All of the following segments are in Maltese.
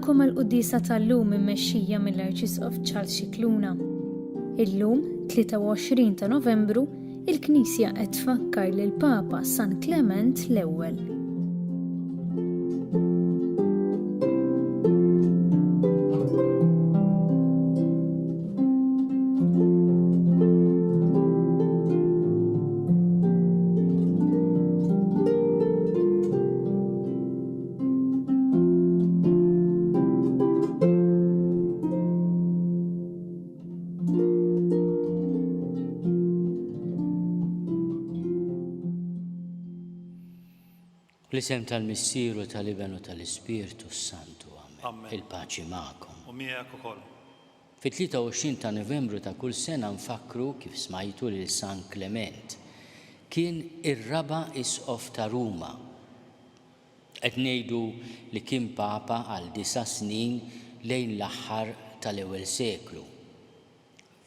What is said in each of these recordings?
Nilqgħukom għall-quddiesa tal-lum immexxija mill-Arċisqof Charles Scicluna. Illum, 23 ta' Novembru, il-Knisja qed tfakkar lill-Papa San Klement l-Ewwel. Fl-isem tal-Missier u tal-Iben u tal-Ispirtu s-Santu. Amen. Amen. Il-paċi magħkom. U miegħek ukoll. Fit-23 ta' Novembru ta' kull sena nfakkru, kif smajtu, lil San Klement. Kien ir-raba' isqof ta' Ruma. Qed ngħidu li kien Papa għal disa' snin lejn l-aħħar tal-ewwel seklu,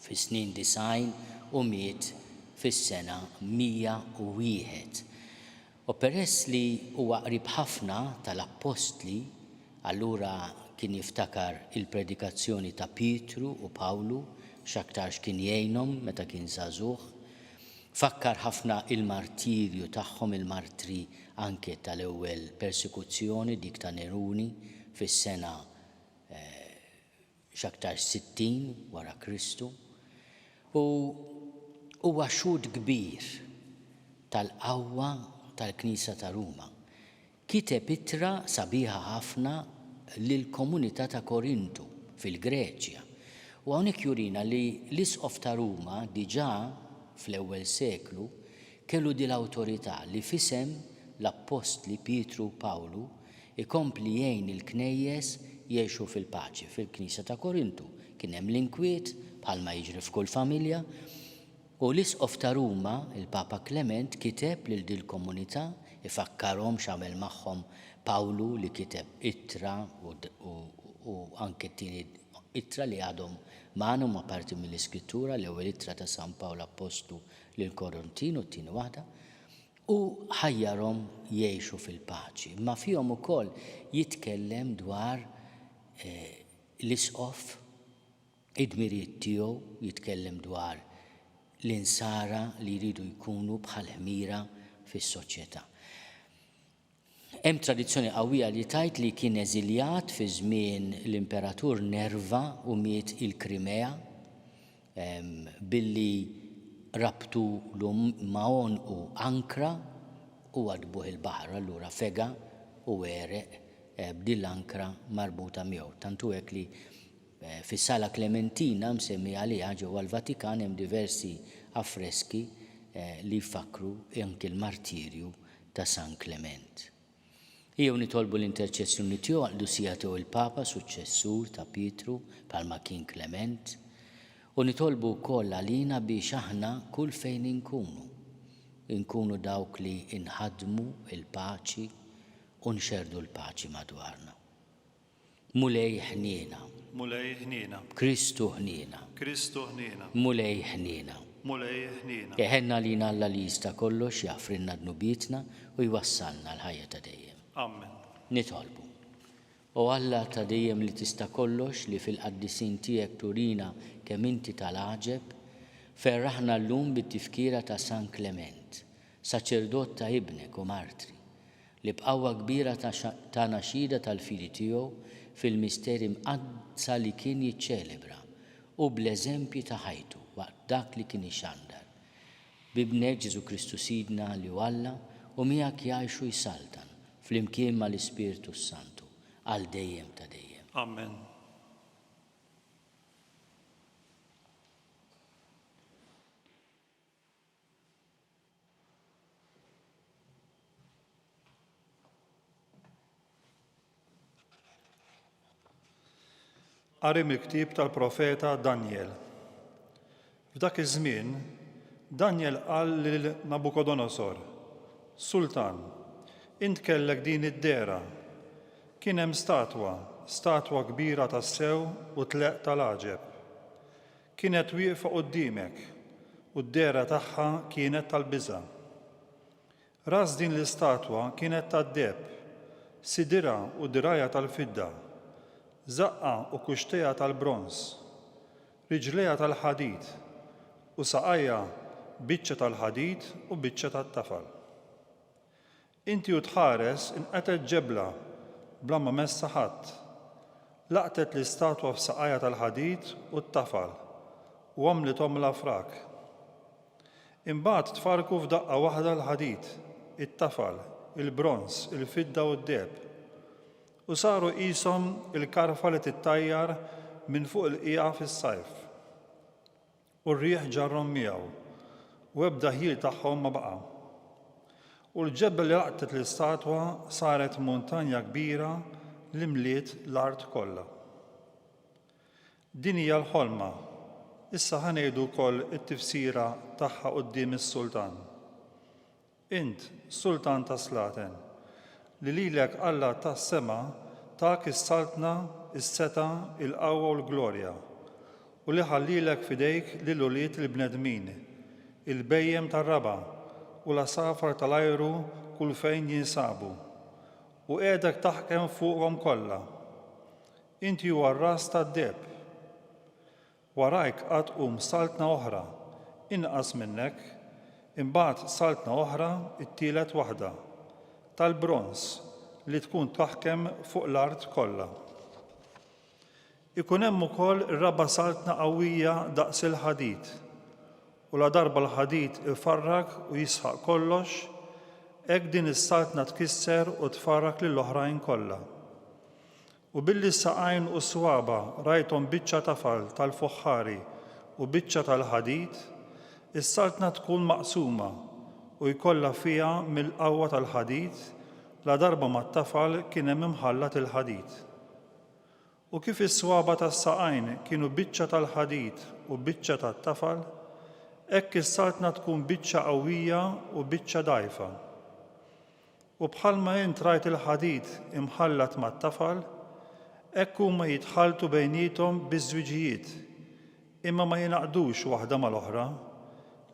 fis-snin 90 u miet fis-sena 101. U peress li huwa qrib ħafna tal-appostli, allura kien jiftakar il-predikazzjoni ta' Pietru u Pawlu, x'aktarx kien jgħinhom meta kien żagħżugħ. Fakkar ħafna il-martirju tagħhom, il-martri anke tal-ewwel persekuzzjoni, dik ta' Neruni fis-sena x'aktarx 60 wara Kristu, u huwa xhud kbir tal-qawwa tal-Knisja ta' Ruma. Kiteb ittra sabiħa ħafna lill-komunità ta' Korintu, fil-Greċja. U hawnhekk jurina li l-isqof ta' Ruma diġà fl-ewwel seklu kellu din l-awtorità li f'isem l-appostli Pietru u Pawlu jkompli jgħin il-knejjes jgħixu fil-paċi. Fil-knisja ta' Korintu kien hemm l-inkwiet, bħalma jiġri f'kull familja, U l-Isqof ta' Ruma, il-Papa Klement, kiteb lil dil-komunità, ifakkarhom x'għamel magħhom Pawlu li kiteb ittra u u anke t-tieni ittra li għadhom magħna huma parti mill-Iskrittura, l-ewwel ittra ta' San Pawl Appostlu lill-Korintin u t-tieni waħda, u ħajjarhom jgħixu fil-paċi. Imma fihom ukoll jitkellem dwar l-Isqof, Id-dmirijiet tiegħu jitkellem dwar l-insara li jridu jkunu bħal ħmira fis-soċjetà. Hemm tradizzjoni qawwija li tgħid li kien eżiljat fi żmien l-Imperatur Nerva u miet il-Krimea billi rabtulu ma' għonqu ankra u għadbuh il-baħar. Allura fega u għereq b'din l-ankra marbuta miegħu. Tant hu hekk li Fis-Sala Klementina msemmi għaliha ġewwa l-Vatikan hemm diversi affreski li jfakkru anki l-martirju ta' San Klement. Ejjew nitolbu l-interċessjoni tiegħu għall-qdusija tiegħu il-Papa, suċċessur ta' Pietru bħalma kien Klement, u nitolbu wkoll għalina biex aħna kull fejn inkunu, inkunu dawk li nħaddmu l-paċi u nxerrdu l-paċi madwarna. Mulej ħniena. Mulej ħniena. Kristu ħniena. Kristu ħniena. Mulej ħniena. Mulej ħniena. Iħenn għalina Alla li jista' kollox, jaħfrilna dnubietna u jwassalna għall-ħajja ta' dejjem. Amen. Nitolbu. O Alla ta' dejjem li tista' kollox, li fil-qaddisin tiegħek turina kemm inti tal-għaġeb, ferraħna llum bit-tifkira ta' San Klement, saċerdot ta' Ibnek u martri, li b'qawwa kbira tana xhieda tal-fidi tiegħu fil-misteri mqaddsa li kien jiċċelebra u bl-eżempji ta' ħajtu waqt dak li kien ixandar. B'Ibnek Ġesù Kristu Sidna li hu Alla u miegħek jgħix u jsaltan flimkien mal-Ispirtu s-Santu għal dejjem ta' dejjem. Amen. Qari mill-ktieb tal-profeta Danjel. F'dak iż-żmien, Danjel qal lil Nabukodonosor, Sultan, int kellek din id-dehra, Kien hemm statwa, statwa kbira tassew u tleqq tal-għaġeb. Kienet wieqfa quddiemek, u d-dehra tagħha kienet tal-biża'. Ras din l-istatwa kienet tad-deheb, sidirha u dirgħajha tal-fidda. Żaqqha u kuxtejha tal-bronż, riġlejha tal-ħadid, u saqajha biċċa tal-ħadid u biċċa tat-tafal. Inti u tħares inqatgħet ġebla bla ma messha ħadd. Laqtet l-istatwa f'saqajha tal-ħadid u t-tafal u għamlithomlha frak. Imbagħad tfarrku f'daqqa waħda l-ħadid, it-tafal, il-bronż, il-fidda u d-deheb, u saru qishom il-karfa li tittajjar minn fuq il-qiegħa fis-sajf. U r-riħ ġarrhom miegħu, u ebda ħjiel tagħhom ma baqa'. U l-ġebla li laqtet l-istatwa saret muntanja kbira li mliet l-art kollha. Din hija l-ħolma, issa ħa ngħidu wkoll it-tifsira tagħha quddiem is-sultan. Int, sultan tas-slaten, li lilek Alla tas-sema tak is-saltna, is-setgħa, il-qawwa u l-glorja, u li ħallielek f'idejk lil ulied il-bnedmin, il-bhejjem tar-raba' u l-għasafar tal-ajru kull fejn jinsabu, u qiegħdek taħkem fuqhom kollha. Inti huwa r-ras tad-deheb. Warajk għad tqum saltna oħra, inqas minnek, imbagħad saltna oħra, it-tielet waħda, tal-bronż, li tkun taħkem fuq l-art kollha. Ikun hemm ukoll ir-raba' saltna qawwija daqs il-ħadid, u ladarba l-ħadid ifarrak u jisħaq kollox, hekk din is-saltna tkisser u tfarrak lill-oħrajn kollha. U billi s-saqajn u s-swaba' rajthom biċċa tafal tal-fuħħari u biċċa tal-ħadid, is-saltna tkun maqsuma u jkollha fiha mill-qawwa tal-ħadid ladarba mat-tafal kien hemm imħallat il-ħadid. U kif is-swaba' tas-saqajn kienu biċċa tal-ħadid u biċċa tat-tafal, hekk is-saltna tkun biċċa qawwija u biċċa dgħajfa. U bħalma int rajt il-ħadid imħallat mat-tafal, hekk huma jitħalltu bejniethom biż-żwiġijiet, imma ma jingħaqdux waħda mal-oħra,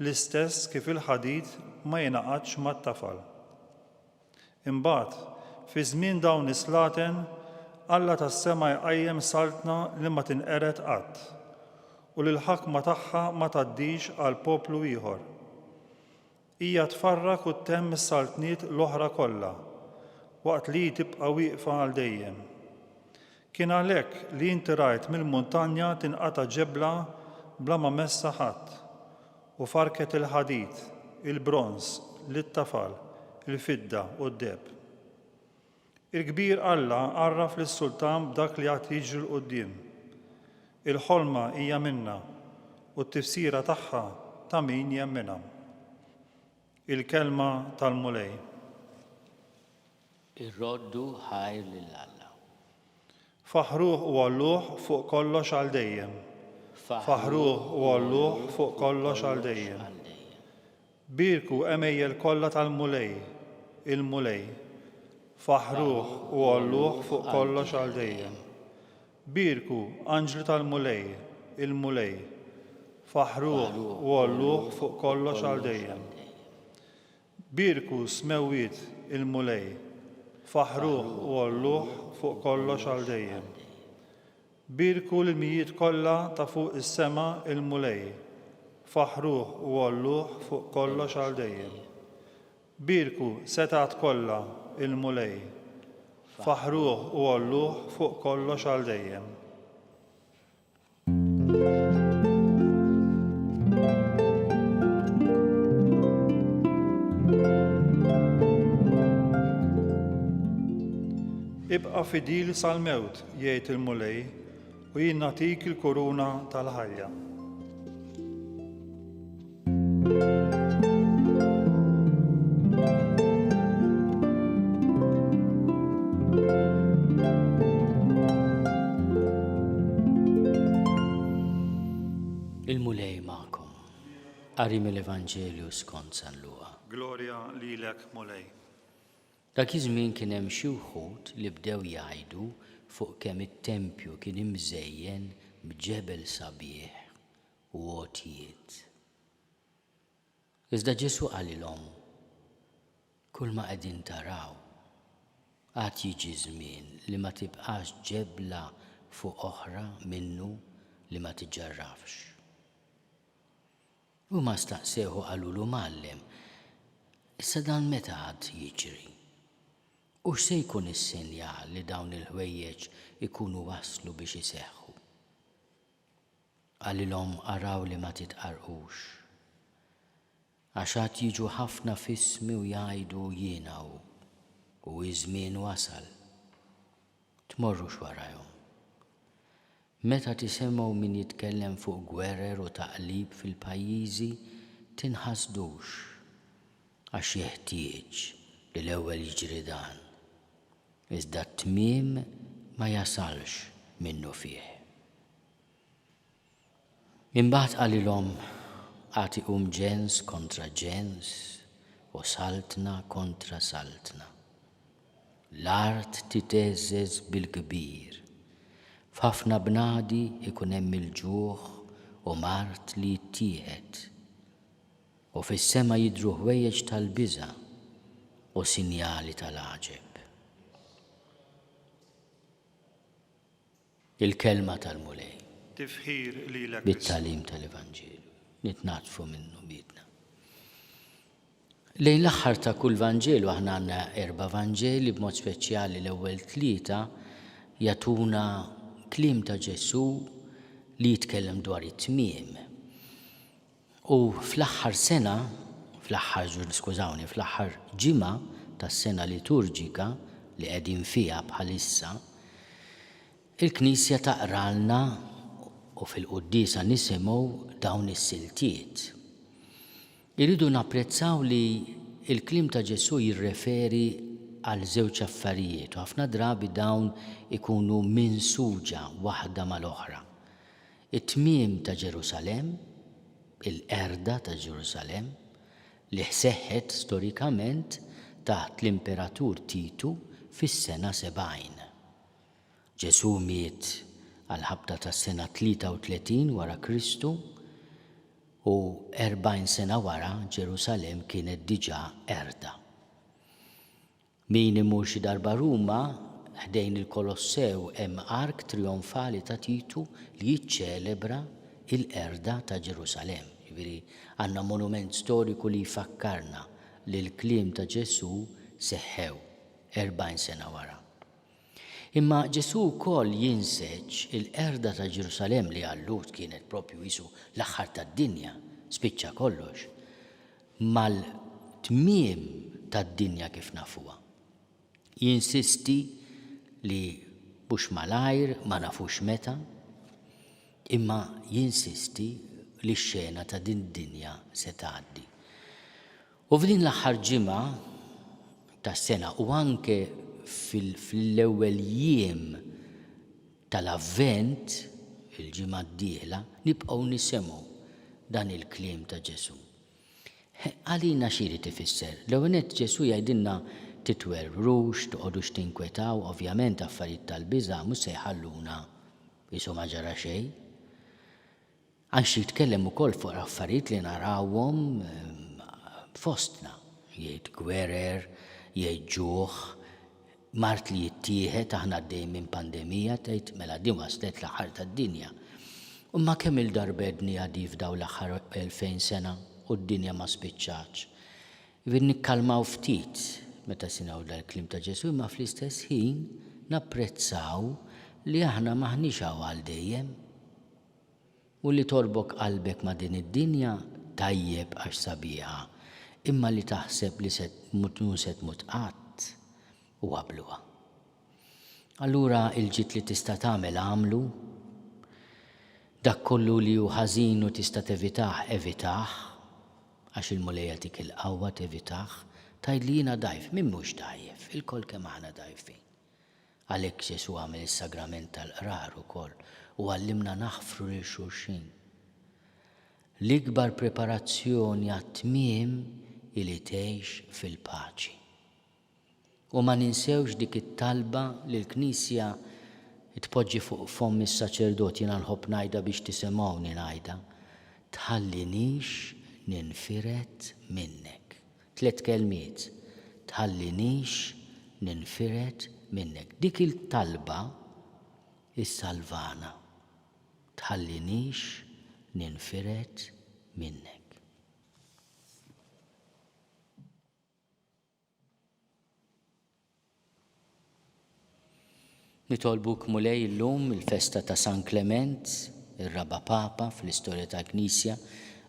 l-istess kif il-ħadid ma jingħaqadx mat-tafal. Imbagħad, fi żmien dawn is-slaten, Alla tas-sema jqajjem saltna li ma tinqered qatt, u li l-ħakma tagħha ma tgħaddix għal poplu ieħor. Hija tfarrak u ttemm is-saltniet l-oħra kollha, waqt li hi tibqa' wieqfa għal dejjem. Kien għalhekk li inti rajt mill-muntanja tinqata' ġebla bla ma messha ħadd, u farrket il-ħadid, il-bronż, lit-tafal, il-fidda u d-deheb. Il-kbir Alla għarraf lis-sultan b'dak li għad jiġri 'l quddiem. Il-ħolma hija minnha, u t-tifsira tagħha ta' min jemminha. Il-Kelma tal-Mulej. Irroddu ħajr lil Alla. Faħħruh u għolluh fuq kollox għal dejjem. Faħħruh u għolluh fuq kollox għal dejjem. Bierku għemejjel kollha tal-Mulej, il-Mulej. Faħħruh u għolluh fuq kollox għal dejjem. Bierku, anġli tal-Mulej, il-Mulej. Faħħruh u għolluh fuq kollox għal dejjem. Bierku, smewwiet, il-Mulej. Faħħruh u għolluh fuq kollox għal dejjem. Bierku l-ilmijiet kollha ta' fuq is-sema il-Mulej, faħħruh u għolluh fuq kollox għal dejjem. Bierku, setgħat kollha, il-Mulej, faħħruh u għolluh fuq kollox għal dejjem. Ibqa' fidil sal-mewt, jgħid il-Mulej, u jien nagħtik il-kuruna tal-ħajja. Il-Mulej magħkom. Qari mill-Evanġelju skont San Luqa. Glorja lilek, Mulej. Dak iż-żmien kien hemm xi wħud li bdew jgħidu fuq kemm it-tempju kien imżejjen b'ġebel sabiħ u għotjiet. Iżda Ġesù qalilhom, Kulma qegħdin taraw, għad jiġi żmien li ma tibqax ġebla. fuq oħra minnu li ma tiġġarrafx. Huma staqsewh u qalulu, Mgħallem, issa dan meta għad jiġri? U x'se jkun is-sinjal li dawn il-ħwejjeġ ikunu waslu biex iseħħu? Qalilhom, Araw li ma titqarrqux. Għax għad jiġu ħafna f'ismi u jgħidu, 'Jiena hu', u 'Iż-żmien wasal. Tmorrux warajhom. Meta tisimgħu min jitkellem fuq gwerer u taqlib fil-pajjiżi, tinħasdux, għax jeħtieġ li l-ewwel jiġri dan, iżda t-tmiem ma jasalx minnufih. Imbagħad qalilhom, Għad iqum ġens kontra ġens u saltna kontra saltna. L-art titgħeżżeż bil-kbir. F'ħafna bnadi jkun hemm il-ġuħ u mard li jittieħed. U fis-sema jidhru ħwejjeġ tal-biża' u sinjali tal-għaġeb. Il-Kelma tal-Mulej. Tifħir lilek Kristu. Bit-tagħlim tal-Evanġelju. Nitnaddfu minn dnubietna. Lejn l-aħħar ta' kull Vanġelu, aħna għandna erba' Vanġeli, b'mod speċjali l-ewwel tlieta jagħtuna kliem ta' Ġesù li jitkellem dwar it-tmiem. U fl-aħħar sena, fl-aħħar, skużawni, fl-aħħar ġimgħa tas-sena liturġika li qegħdin fiha bħalissa, il-Knisja taqralna u fil-quddiesa nisimgħu dawn is-siltiet. Irridu napprezzaw li l-kliem ta' Ġesù jirreferi għal żewġ affarijiet u ħafna drabi dawn ikunu minsuġa waħda mal-oħra. It-tmiem ta' Ġerusalemm, il-qerda ta' Ġerusalemm, li seħħet storikament taħt l-Imperatur Titu fis-sena 70. Ġesù miet għall-ħabta tas-sena 33 wara Kristu u 40 sena wara Ġerusalemm kienet diġà qerda. Min imur xi darba Ruma, ħdejn il-Kolossew hemm ark trijonfali ta' Titu li jiċċelebra l-qerda ta' Ġerusalemm. Jiġifieri għandna monument storiku li jfakkarna li l-kliem ta' Ġesù seħħew 40 sena wara. Imma Ġesù wkoll jinseġ il-qerda ta' Ġerusalemm li għal-Lhud kienet proprju qisu l-aħħar tad-dinja, spiċċa kollox. mal-tmiem tad-dinja kif nafuha. Jinsisti li mhux malajr, ma nafux meta, imma jinsisti li x-xena ta' din id-dinja se tgħaddi. U f'din l-aħħar ġimgħa tas-sena u anke fl-ewwel jiem tal-Avvent, il-ġimgħa d-dieħla, nibqgħu nisimgħu dan il-kliem ta' Ġesù. Għalina xi jrid ifisser? L-ewwel nett Ġesù jgħidilna titwerwrux, toqgħodux tinkwetaw, ovvjament affarijiet tal-biża' mhux se jħalluna qisu ma ġara xejn. Għax jitkellem ukoll fuq affarijiet li narawhom fostna. Jgħid gwerer, jgħid ġuħ, mard li jittieħed, aħna għaddejjin minn pandemija, tgħid mela din waslet l-aħħar tad-dinja. Imma kemm-il darba għedniha di f'dawn l-aħħar 2000 sena u d-dinja ma spiċċatx. Jiġifieri nikkalmaw ftit meta simgħu dal-kliem ta' Ġesù imma fl-istess ħin napprezzaw li aħna m'aħniex hawn għal dejjem. U li torbok qalbek ma' din id-dinja, tajjeb għax sabiħa, imma li taħseb li se tmut mhu se tmut qatt, huwa bluha. Allura il-ġid li tista' tagħmel agħmlu, dak kollu li hu ħażin u tista' tevitah evitah, għax il-Mulej jagħtik il-qawwa tevitah, tgħidli jiena dgħajf, min mhux dgħajjef, ilkoll kemm aħna dgħajfin. Għalhekk Ġesù għamel is-sagrament tal-qrar ukoll u għallimna naħfru lil xulxin. L-ikbar preparazzjoni għat-tmiem hi li tgħix fil-paċi. U ma ninsewx dik it-talba li l-Knisja tpoġġi fuq fomm is-saċerdot, jiena nħobb ngħidha biex tisimgħuni ngħidha, Tħallinix ninfired minnek. Tlett kelmiet, Tħallinix ninfired minnek. Dik il-talba. Issalvana. Tħallinix ninfired minnek. Nitolbuk Mulej illum il-festa ta' San Klement, ir-raba' Papa fl-istorja tal-Knisja,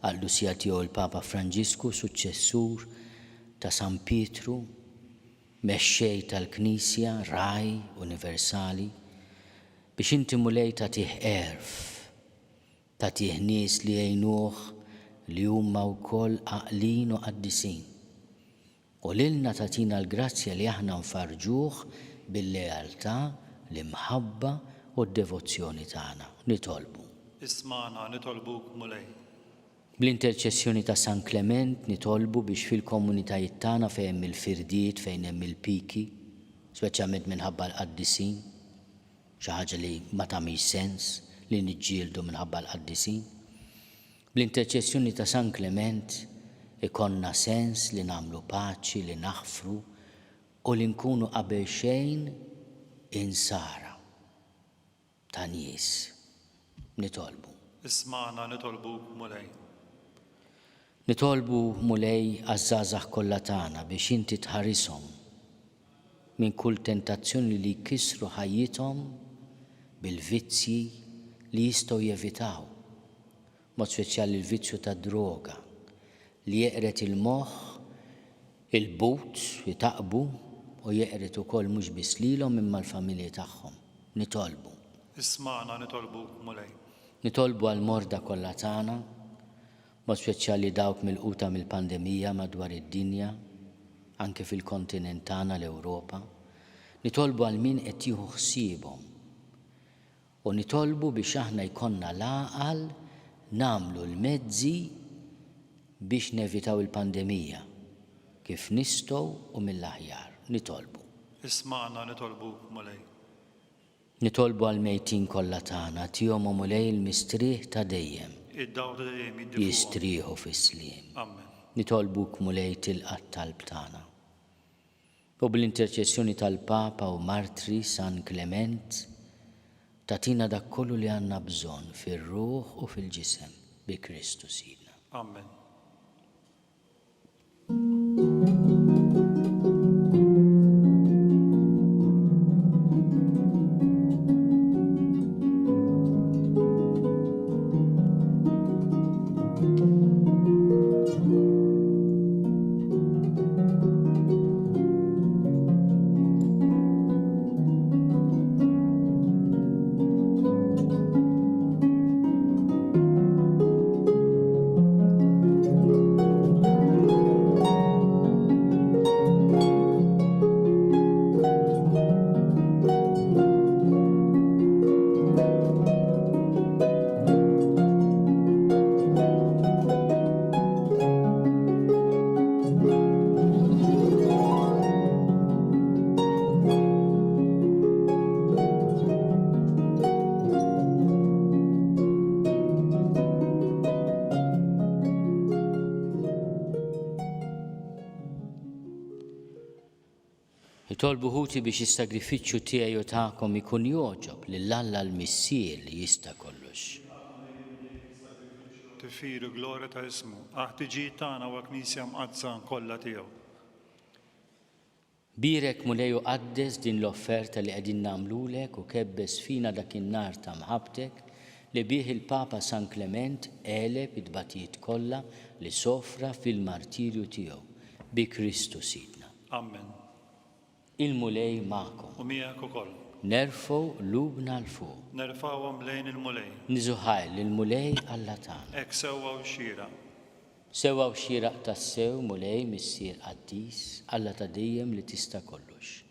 għall-qdusija tiegħu l-Papa Franġisku, suċċessur ta' San Pietru, mexxej tal-Knisja, ragħaj universali, biex inti Mulej tagħtih għerf, tagħtih nies li jgħinuh li huma wkoll għaqlin u qaddisin. U lilna tagħtina l-grazzja li aħna nfarrġuh bil-lealtà, l-imħabba u d-devozzjoni tagħna. Nitolbu. Ismagħna, nitolbuk, Mulej. Bl-interċessjoni ta' San Klement nitolbu biex fil-komunitajiet tagħna fejn hemm il-firdiet, fejn hemm il-piki, speċjalment minħabba l-qaddisin, xi ħaġa li ma tagħmilx sens li niġġieldu minħabba l-qaddisin, Bl-interċessjoni ta' San Klement ikollna sens li nagħmlu paċi, li naħfru u li nkunu qabel xejn insara ta' nies. Nitolbu. Ismagħna nitolbuk, Mulej. Nitolbu, Mulej, għaż-żgħażagħ kollha tagħna biex inti tħarishom minn kull tentazzjoni li jkissru ħajjithom bil-vizzji li jistgħu jevitaw, b'mod speċjali l-vizzju tad-droga li jeqred il-moħħ, il-but, itaqqbu u jeqred ukoll mhux biss lilhom imma l-familji tagħhom. Nitolbu. Ismagħna nitolbuk, Mulej. Nitolbu għall-morda kollha tagħna, b'mod speċjali dawk milquta mill-pandemija madwar id-dinja, anke fil-kontinent tagħna l-Ewropa. Nitolbu għal min qed jieħu ħsiebhom u nitolbu biex aħna jkollna l-għaqal nagħmlu l-mezzi biex nevitaw il-pandemija kif nistgħu u mill-aħjar. Nitolbu. Ismagħna nitolbuk, Mulej. Nitolbu għall-mejtin kollha tagħna, agħtihom, o Mulej, il-mistrieħ ta' dejjem. Id-dawl ta' dejjem jiddi fuqhom. Jistrieħu fis-sliem. Ammen. Nitolbuk, Mulej, tilqa' t-talb tagħna. U bl-interċessjoni tal-Papa u Martri San Klement, tagħtina dak kollu li għandna bżonn fir-ruħ u fil-ġisem, bi Kristu Sidna. Ammen. Itolbu ħuti biex is-sagrifiċċju tiegħi u tagħkom ikun jogħġob lil Alla l-Missier li jista' kollox. Tifħir u glorja ta' ismu, għall-ħtiġijiet tagħna u għall-Knisja Mqaddsa kollha tiegħu. Bierek Mulej u qaddes din l-offerta li qegħdin nagħmlulek u kebbes fina dak in-nar ta' mħabbtek li bih il-Papa San Klement għeleb it-tbatijiet kollha li sofra fil-martirju tiegħu. Bi Kristu Sidna. Ammen. Il-Mulej magħkom. U miegħek ukoll. Nerfgħu qlubna 'l fuq. Nerfgħuhom lejn il-Mulej. Niżu ħajr lill-Mulej Alla tagħna. Hekk sewwa u xieraq. Sewwa u xieraq tassew, Mulej, Missier qaddis, Alla ta' dejjem li tista' kollox.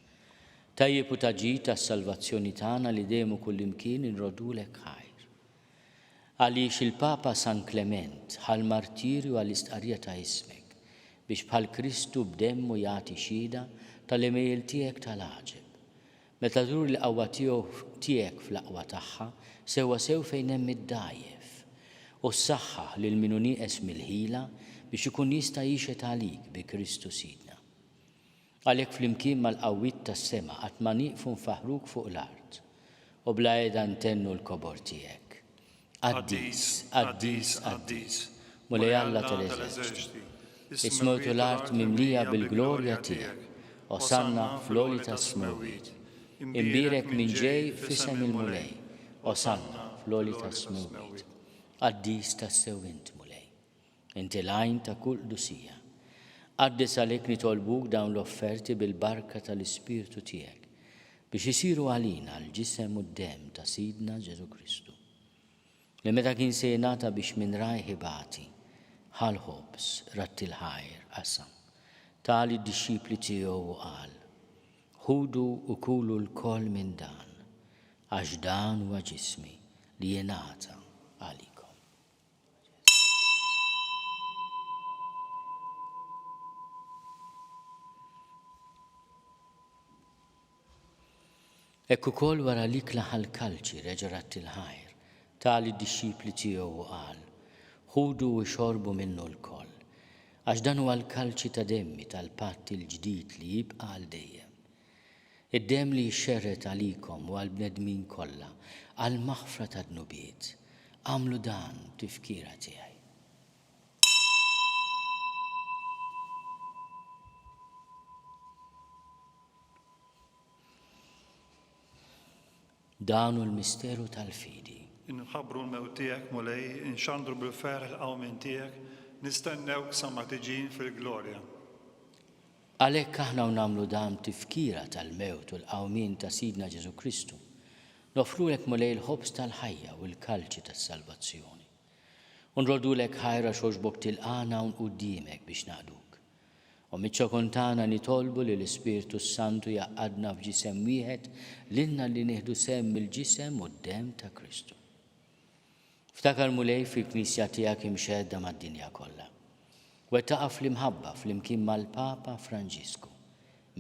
Tajjeb u ta' ġid għas-salvazzjoni tagħna li dejjem u kullimkien inroddulek ħajr. Għaliex il-Papa San Klement ħa l-martirju għall-istqarrija ta' ismek, biex bħal Kristu b'demmu jagħti xhieda tal-għemejjel tiegħek tal-għaġeb. Meta turi l-qawwa tiegħu tiegħek fl-aqwa tagħha, sewwasew fejn hemm id-dgħajjef, u ssaħħaħ lil min hu nieqes mill-ħila biex ikun jista' jixhed għalik bi Kristu Sidna. Għalhekk flimkien mal-qawwiet tas-sema qatt ma nieqfu nfaħħruk fuq l-art. U bla heda ntennu l-kobor tiegħek. Qaddis, qaddis, qaddis, Mulej Alla tal-eżerċti. Is-smewt u l-art mimlija bil-glorja tiegħek. Osanna fl-għoli tas-smewwiet. Imbierek min ġej f'isem il-Mulej. Osanna fl-għoli tas-smewwiet. Qaddis tassew int, Mulej. Inti l-għajn ta' kull qdusija. Qaddes għalhekk nitolbuk dawn l-offerti bil-barka tal-Ispirtu tiegħek, biex isiru għalina l-ġisem u d-demm ta' Sidna Ġesù Kristu, li meta kien se jingħata biex minn rajh ibati, ħa l-ħobż, radd il-ħajr, qasam, ta lid-dixxipli tiegħu u qal, Ħudu u kulu lkoll minn dan, għax dan huwa ġismi li jingħata għalikom. Hekk ukoll wara l-ikla ħa l-kalċi reġa' radd il-ħajr, ta lid-dixxipli tiegħu u qal, Ħudu u xorbu minnu lkoll, għax dan huwa l-kalċi ta' demmi tal-patt il-ġdid li jibqa' għal dejjem. Id-demm li jixxerred għalikom u għall-bnedmin kollha għall-maħfra tad-dnubiet. Agħmlu dan b'tifkira tiegħi. Dan hu l-misteru tal-fidi. Inħabbru l-mewt tiegħek, Mulej, inxandru bil-ferħ il-qawmien tiegħek, nistennewk sa ma tiġi fil-glorja. Għalhekk aħna u nagħmlu dan b'tifkira tal-mewt u l-qawmien ta' Sidna Ġesù Kristu, noffrulek Mulej il-ħobż tal-ħajja u l-kalċi tas-salvazzjoni. U nroddulek ħajr għax għoġbok tilqagħna hawn quddiemek biex naqduk. U miċ-ċokon tagħna nitolbu li l-Ispirtu s-Santu jgħaqqadna f'ġisem wieħed lilna li nieħdu sehem mill-ġisem u d-demm ta' Kristu. Ftakar Mulej fil-Knisja tiegħek imxerrda mad-dinja kollha. Wettaqha fl-imħabba flimkien mal-Papa Franġisku,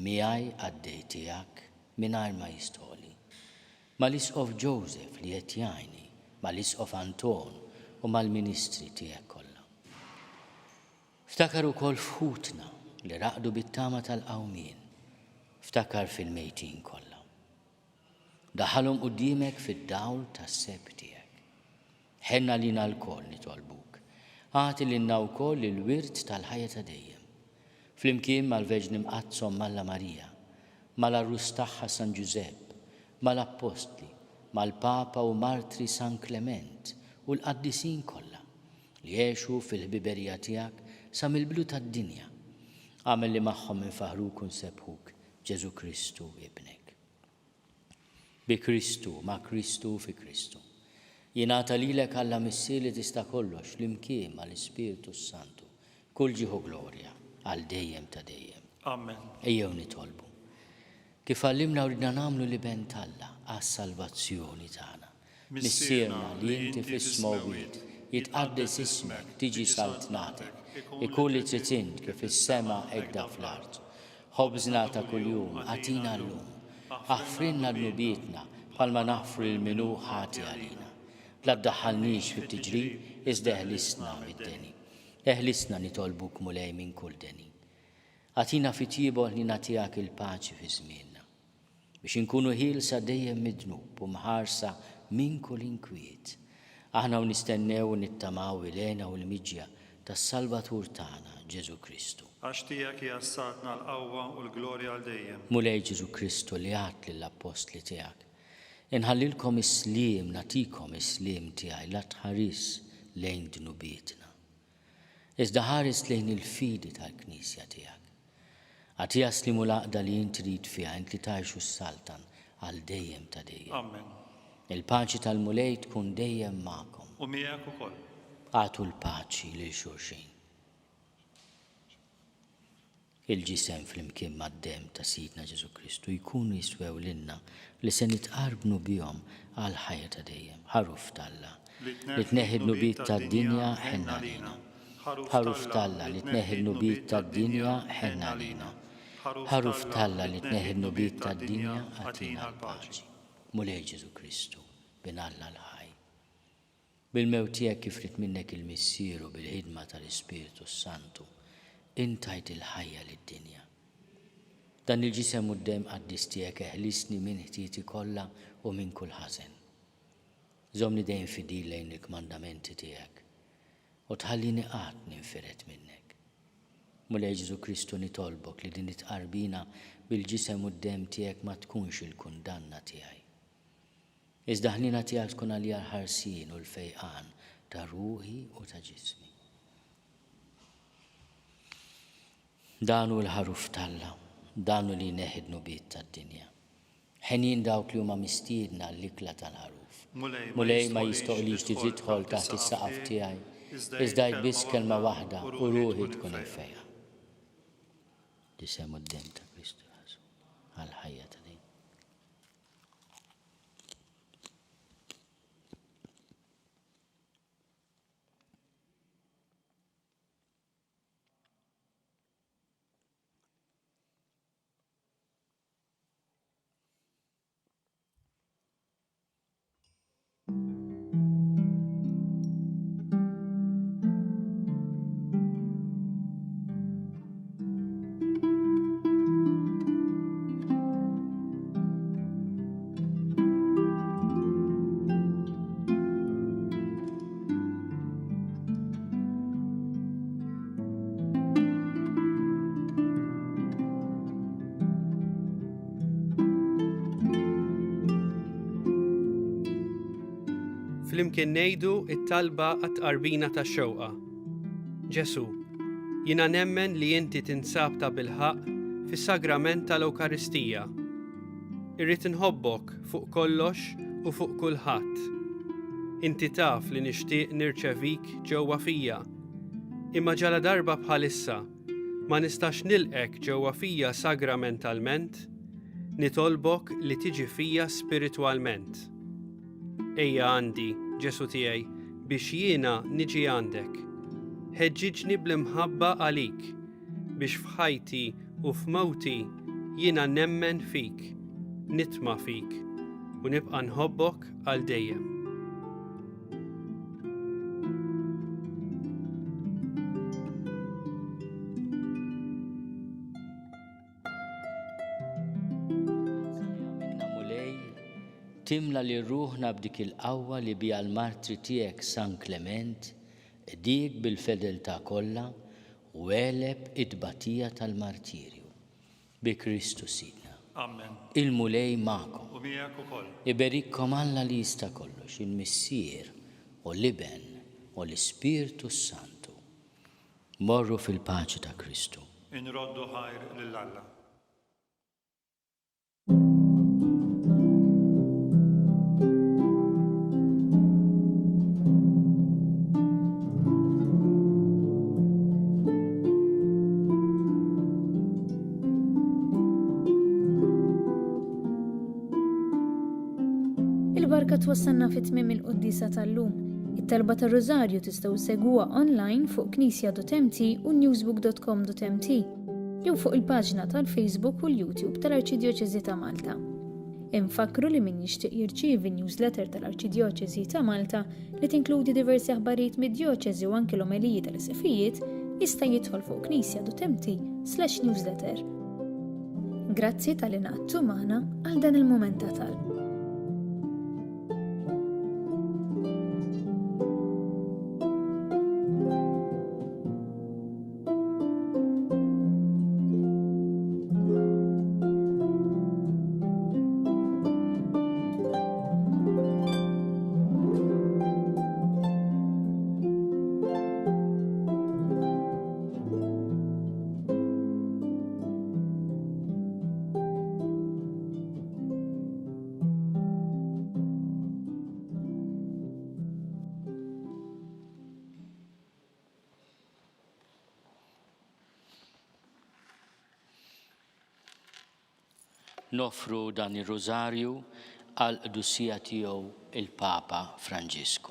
miegħi qaddej tiegħek mingħajr ma jistħoli, mal-Isqof Joseph li qed jgħinni, mal-Isqof Anton u mal-ministri tiegħek kollha. Ftakar ukoll f'ħutna li raqdu bit-tama tal-qawmien, ftakar fil-mejtin kollha. Daħħalhom quddiemek fid-dawl tas-sebħ tiegħek. Ħenn għalina lkoll, nitolbuk. Agħti lilna wkoll il-wirt tal-ħajja ta' dejjem. Flimkien mal-Verġni Mqaddsa Omm Alla Marija, mal-Għarus tagħha San Ġużepp, mal-Appostli, mal-Papa u Martri San Klement u l-qaddisin kollha, li għexu fil-ħbiberija tiegħek sa mill-bidu tad-dinja. Agħmel li magħhom infaħħruk u nsebbħuk Ġesù Kristu Ibnek. Bi Kristu, ma' Kristu u fi Kristu. Jingħata lilek Alla Missier li tista' kollox flimkien mal-Ispirtu s-Santu, kull ġieħ u glorja, għal dejjem ta' dejjem. Amen. Ejjew nitolbu. Kif għallimna u ridna nagħmlu l-Iben t'Alla għas-salvazzjoni tagħna. Missierna li inti fis-smewwiet, jitqaddes ismek, tiġi saltnatek, ikun li trid int kif fis-sema hekk fl-art. Ħobżna ta' kuljum agħtina llum. Aħfrilna dnubietna bħalma naħfru lil min hu ħati għalina. La ddaħħalniex fit-tiġrib iżda eħlisna mid-deni. Eħlisna nitolbuk Mulej minn kull deni. Agħtina fit-tjieba u l-ħniena tiegħek il-paċi fi żmienna. Biex inkunu ħielsa dejjem mid-dnub u mħarsa minn kull inkwiet, aħna u nistennew u nittamaw il-hena u l-miġja tas-Salvatur tagħna, Ġesù Kristu. Għax tiegħek hija s-saltna, l-qawwa u l-glorja għal dejjem. Mulej Ġesù Kristu li għedt lill-appostli tiegħek, Inħallilkom is-sliem, nagħtikom is-sliem tiegħi, la tħarisx lejn dnubietna, iżda ħares lejn il-fidi tal-Knisja tiegħek. Agħtiha s-sliem u l-għaqda li int trid fiha, int li tgħix u ssaltan għal dejjem ta' dejjem. Amen. Il-paċi tal-Mulej tkun dejjem magħkom. U miegħek ukoll. Agħtu l-paċi lil xulxin. Il-ġisem flimkien mad-demm ta' Sidna Ġesù Kristu jkunu jiswew lilna li se nitqarbnu bihom għall-ħajja ta' dejjem. Ħaruf t'Alla, li tneħħi d-dnubiet tad-dinja, ħenn għalina. Ħaruf t'Alla li tneħħi d-dnubiet tad-dinja, ħenn għalina. Ħaruf t'Alla li tneħħi d-dnubiet tad-dinja, agħtina l-paċi. Mulej Ġesù Kristu, Bin Alla l-ħaj. Bil-mewt tiegħek kif ried minnek il-Missier u bil-ħidma tal-Ispirtu s-Santu, int tajt il-ħajja lid-dinja. Dan il-Ġisem u d-Demm qaddis tiegħek eħlisni minn ħtieti kollha u minn kull ħażen. Żommni dejjem fidil lejn il-kmandamenti tiegħek, u tħallini qatt ninfired minnek. Mulej Ġesù Kristu nitolbok li din it-tqarbina bil-Ġisem u d-Demm tiegħek ma tkunx il-kundanna tiegħi. Iżda ħniena tiegħek tkun għalija l-ħarsien u l-fejqan ta' ruħi u ta' ġismi. Dan hu l-Ħaruf t'Alla, dan hu li jneħħi d-dnubiet tad-dinja. Henjin dawk li huma mistiedna għall-ikla tal-Ħaruf. Mulej, ma jistoqlix li tidħol taħt is-saqaf tiegħi, iżda għid biss kelma waħda u ruħi tkun imfejqa. L-isem u d-demm ta' Kristu jħarsuna għall-ħajja ta' dejjem. Flimkien ngħidu it-talba għat-tqarbina tax-xewqa. Ġesù, jiena nemmen li inti tinsab ta' bilħaqq fis-sagrament tal-Ewkaristija. Irrid inħobbok fuq kollox u fuq kulħadd. Inti taf li nixtieq nirċevik ġewwa fija. Imma ġaladarba bħalissa ma nistax nilqgħek ġewwa fija sagramentalment, nitolbok li tiġi fija spiritwalment. Ejja għandi, Ġesù tiegħi, biex jiena niġi għandek. Ħeġġiġni bl-imħabba għalik, biex f'ħajti u f'mewti jiena nemmen fik, nitma' fik, u nibqa' nħobbok għal dejjem. Timla lil ruħna b'dik il-qawwa li biha l-martri tiegħek San Klement qdiek bil-fedeltà kollha u għeleb it-tbatija tal-martirju. Bi Kristu Sidna. Amen. Il-Mulej magħkom. U miegħek ukoll. Iberikkom Alla li jista' kollox, il-Missier, u l-Iben, u l-Ispirtu s-Santu. Morru fil-paċi ta' Kristu. Inroddu ħajr lil Alla. Il-barka twassalna fi tmiem il-quddiesa tal-lum. It-talba tar-Rużarju tistgħu ssegwuha online fuq knisja.mt u newsbook.com.mt jew fuq il-paġna tal-Facebook u l-YouTube tal-Arċidjoċesi ta' Malta. Infakkru li min jixtieq jirċievi newsletter tal-Arċidjoċesi ta' Malta li tinkludi diversi aħbarijiet mid-djoċesi u anki l-omeliji tal-isqfijiet, jista' jidħol fuq knisja.mt/newsletter. Grazzi talli ngħaqadtu magħna għal dan il-mument ta' talb. Noffru dan ir-Rużarju għall-Qdusija Tiegħu il-Papa Franġisku.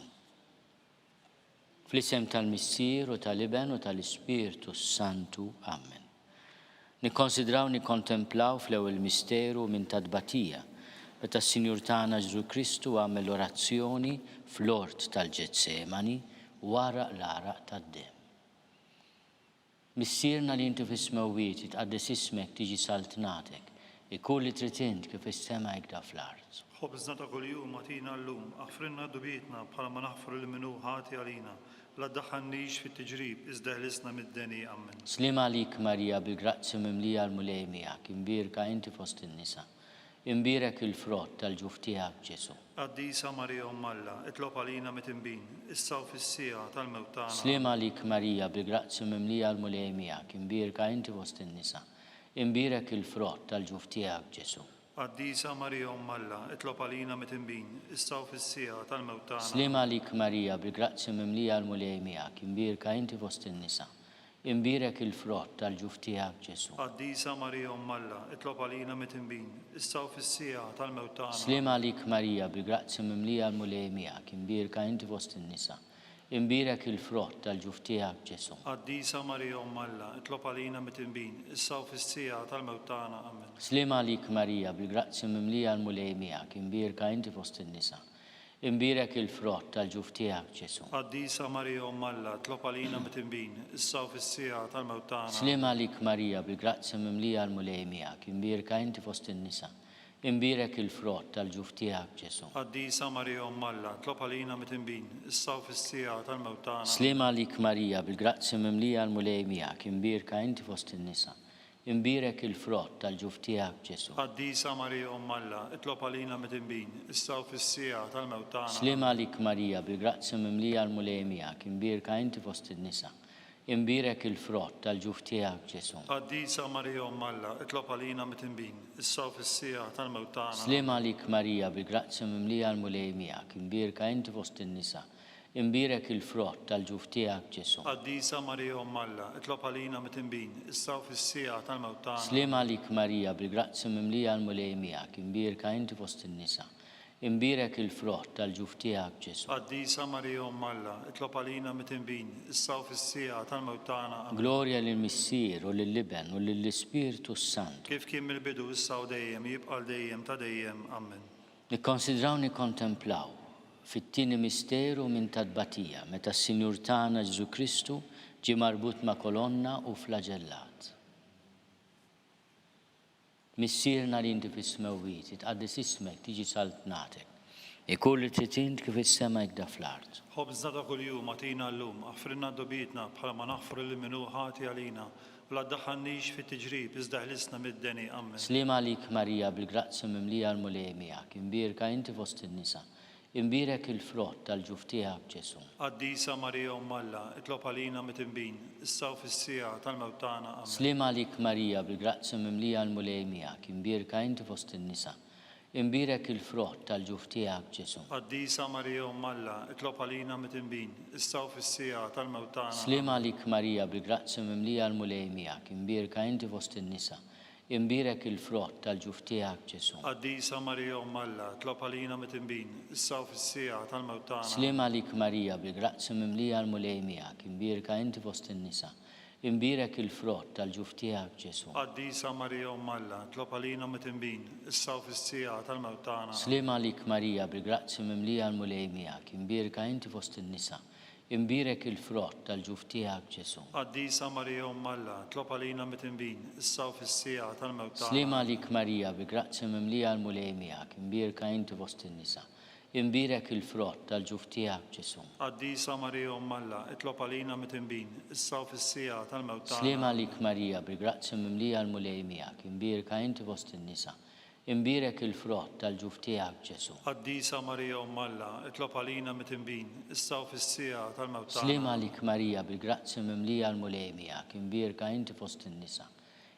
Fl-isem tal-Missier u tal-Iben u tal-Ispirtu s-Santu. Amen. Nikkonsidraw nikkontemplaw fl-ewwel misteru minn ta' tbatija, meta s-Sinjur tagħna Ġesù Kristu għamel l-orazzjoni fl-ort tal-Ġetsemani wara l-għaraq tad-demm. Missierna li inti fis-smewwiet, jitqaddes ismek, tiġi saltnatek, ikun li trid int kif fis-sema hekk da fl-art. Ħobżna ta' kuljum agħtina llum, aħfrilna dnubietna bħalma naħfru lil min hu ħati għalina, la ddaħħalnix fit-tiġrib, iżda eħlisna mid-deni. Ammen. Sliem għalik Marija bil-grazzja mimlija l-Mulej miegħek, imbierka inti fost in-nisa. Imbierek il-frott tal-ġuf tiegħek, Ġesù. Qaddisa Marija Omm Alla, itlob għalina mitinbin, issa u fis-siegħa tal-mewt tagħna. Sliem għalik Marija, bil-grazzja mimlija l-Mulej miegħek, imbierka inti fost in-nisa. Imbierek il-frott tal-ġuf tiegħek, Ġesù. Qaddisa Marija Omm Alla, itlob għalina mitinbin, issa u fis-siegħa tal-mewt tagħna. Sliem għalik Marija, bil-grazzja mimlija l-Mulej miegħek, imbierka inti fost in-nisa. Imbierek il-frott tal-ġuf tiegħek, Ġesù. Qaddisa Marija Omm Alla, itlob għalina mitinbin, issa u fis-siegħa tal-mewt tagħna. Sliem għalik Marija, bil-grazzja mimlija l-Mulej miegħek, imbierka inti fost in-nisa. Imbierek il-frott tal-ġuf tiegħek, Ġesù. Qaddisa Marija Omm Alla, itlob għalina mitinbin, issa u fis-siegħa tal-mewt tagħna. Amen. Sliem għalik Marija, bil-grazzja mimlija l-Mulej miegħek, imbierka inti fost in-nisa. Imbierek il-frott tal-ġuf tiegħek, Ġesù. Qaddisa Marija Omm Alla, itlob għalina mitinbin, issa u fis-siegħa tal-mewt tagħna. Sliem għalik Marija, bil-grazzja mimlija l-Mulej miegħek, imbierka inti fost in-nisa. Imbierek il-frott tal-ġuf tiegħek, Ġesù. Qaddisa Marija Omm Alla, itlob għalina mitinbin, issa u fis-siegħa tal-mewt tagħna. Sliem għalik Marija, bil-grazzja mimlija l-Mulej miegħek, imbierka inti fost in-nisa. Imbierek il-frott tal-ġuf tiegħek, Ġesù. Qaddisa Marija Omm Alla, itlob għalina midinbin, issa u fis-siegħa tal-mewt tagħna. Sliem għalik Marija, bil-grazzja mimlija l-Mulej miegħek, imbierka inti fost in-nisa. Imbierek il-frott tal-ġuf tiegħek, Ġesù. Qaddisa Marija Omm Alla, itlob għalina midinbin, issa u fis-siegħa tal-mewt tagħna. Sliem għalik Marija, bil-grazzja mimlija l-Mulej miegħek, imbierka inti fost in-nisa. Imbierek il-frott tal-ġuf tiegħek, Ġesù. Qaddisa Marija Omm Alla, itlob għalina mitinbin, issa u fis-siegħa tal-mewt tagħna. Sliem għalik Marija, bil-grazzja mimlija l-Mulej miegħek, imbierka inti fost in-nisa. Imbierek il-frott tal-ġuf tiegħek, Ġesù. Qaddisa Marija Omm Alla, itlob għalina mitinbin, issa u fis-siegħa tal-mewt tagħna. Amen. Glorja lill-Missier u lill-Iben u lill-Ispirtu s-Santu. Kif kien mill-bidu, issa u dejjem, jibqa' għal dejjem ta' dejjem. Amen. Nikkonsidraw nikkontemplaw fit-tieni misteru minn ta' tbatija meta s-Sinjur tagħna Ġesù Kristu ġie marbut ma' kolonna u flaġellat. Missierna li inti fis-smewwiet, jitqaddes ismek, tiġi saltnatek. Ikun li trid int kif fis-sema hekk da fl-art. Ħobżna ta' kuljum agħtina llum, aħfrilna dnubietna bħalma naħfru lil min hu ħati għalina, U la ddaħħalnix fit-tiġrib, iżda ħlisna mid-deni. Ammen. Sliem għalik Marija bil-grazzja mimlija l-Mulej miegħek, imbierka inti fost in-nisa, imbierek il-frott tal-ġuf tiegħek Ġesù. Qaddisa Marija Omm Alla, itlob għalina mitinbin, issa u fis-siegħa tal-mewt tagħna. Ammen. Sliem għalik Marija bil-grazzja mimlija l-Mulej miegħek, imbierka inti fost in-nisa, Imbierek il-frott tal-ġuf tiegħek, Ġesù. Qaddisa Marija Omm Alla, itlob għalina midinbin, issa u fis-siegħa tal-mewt tagħna. Sliem għalik Marija bil-grazzja mimlija l-Mulej miegħek, imbierka inti fost in-nisa, imbierek il-frott tal-ġuf tiegħek, Ġesù. Qaddisa Marija Omm Alla, itlob għalina midinbin, issa u fis-siegħa tal-mewt tagħna. Sliem għalik Marija bil-grazzja mimlija l-Mulej miegħek, imbierka inti fost in-nisa, Imbierek il-frott tal-ġuf tiegħek, Ġesù. Qaddisa Marija Omm Alla, itlob għalina mitinbin, issa u fis-siegħa tal-mewt tagħna. Sliem għalik Marija, bil-grazzja mimlija l-Mulej miegħek, imbierka inti fost in-nisa, imbierek il-frott tal-ġuf tiegħek, Ġesù. Qaddisa Marija Omm Alla, itlob għalina mitinbin, issa u fis-siegħa tal-mewt tagħna. Sliem għalik Marija, bil-grazzja mimlija l-Mulej miegħek, imbierka inti fost in-nisa, Imbierek il-frott tal-ġuf tiegħek, Ġesù. Qaddisa Marija Omm Alla, itlob għalina mitinbin, issa u fis-siegħa tal-mewt tagħna. Sliem għalik Marija, bil-grazzja mimlija l-Mulej miegħek, imbierka inti fost in-nisa. Imbierek il-frott tal-ġuf tiegħek, Ġesù. Qaddisa Marija Omm Alla, itlob għalina mitinbin, issa u fis-siegħa tal-mewt tagħna. Sliem għalik Marija, bil-grazzja mimlija l-Mulej miegħek, imbierka inti fost in-nisa.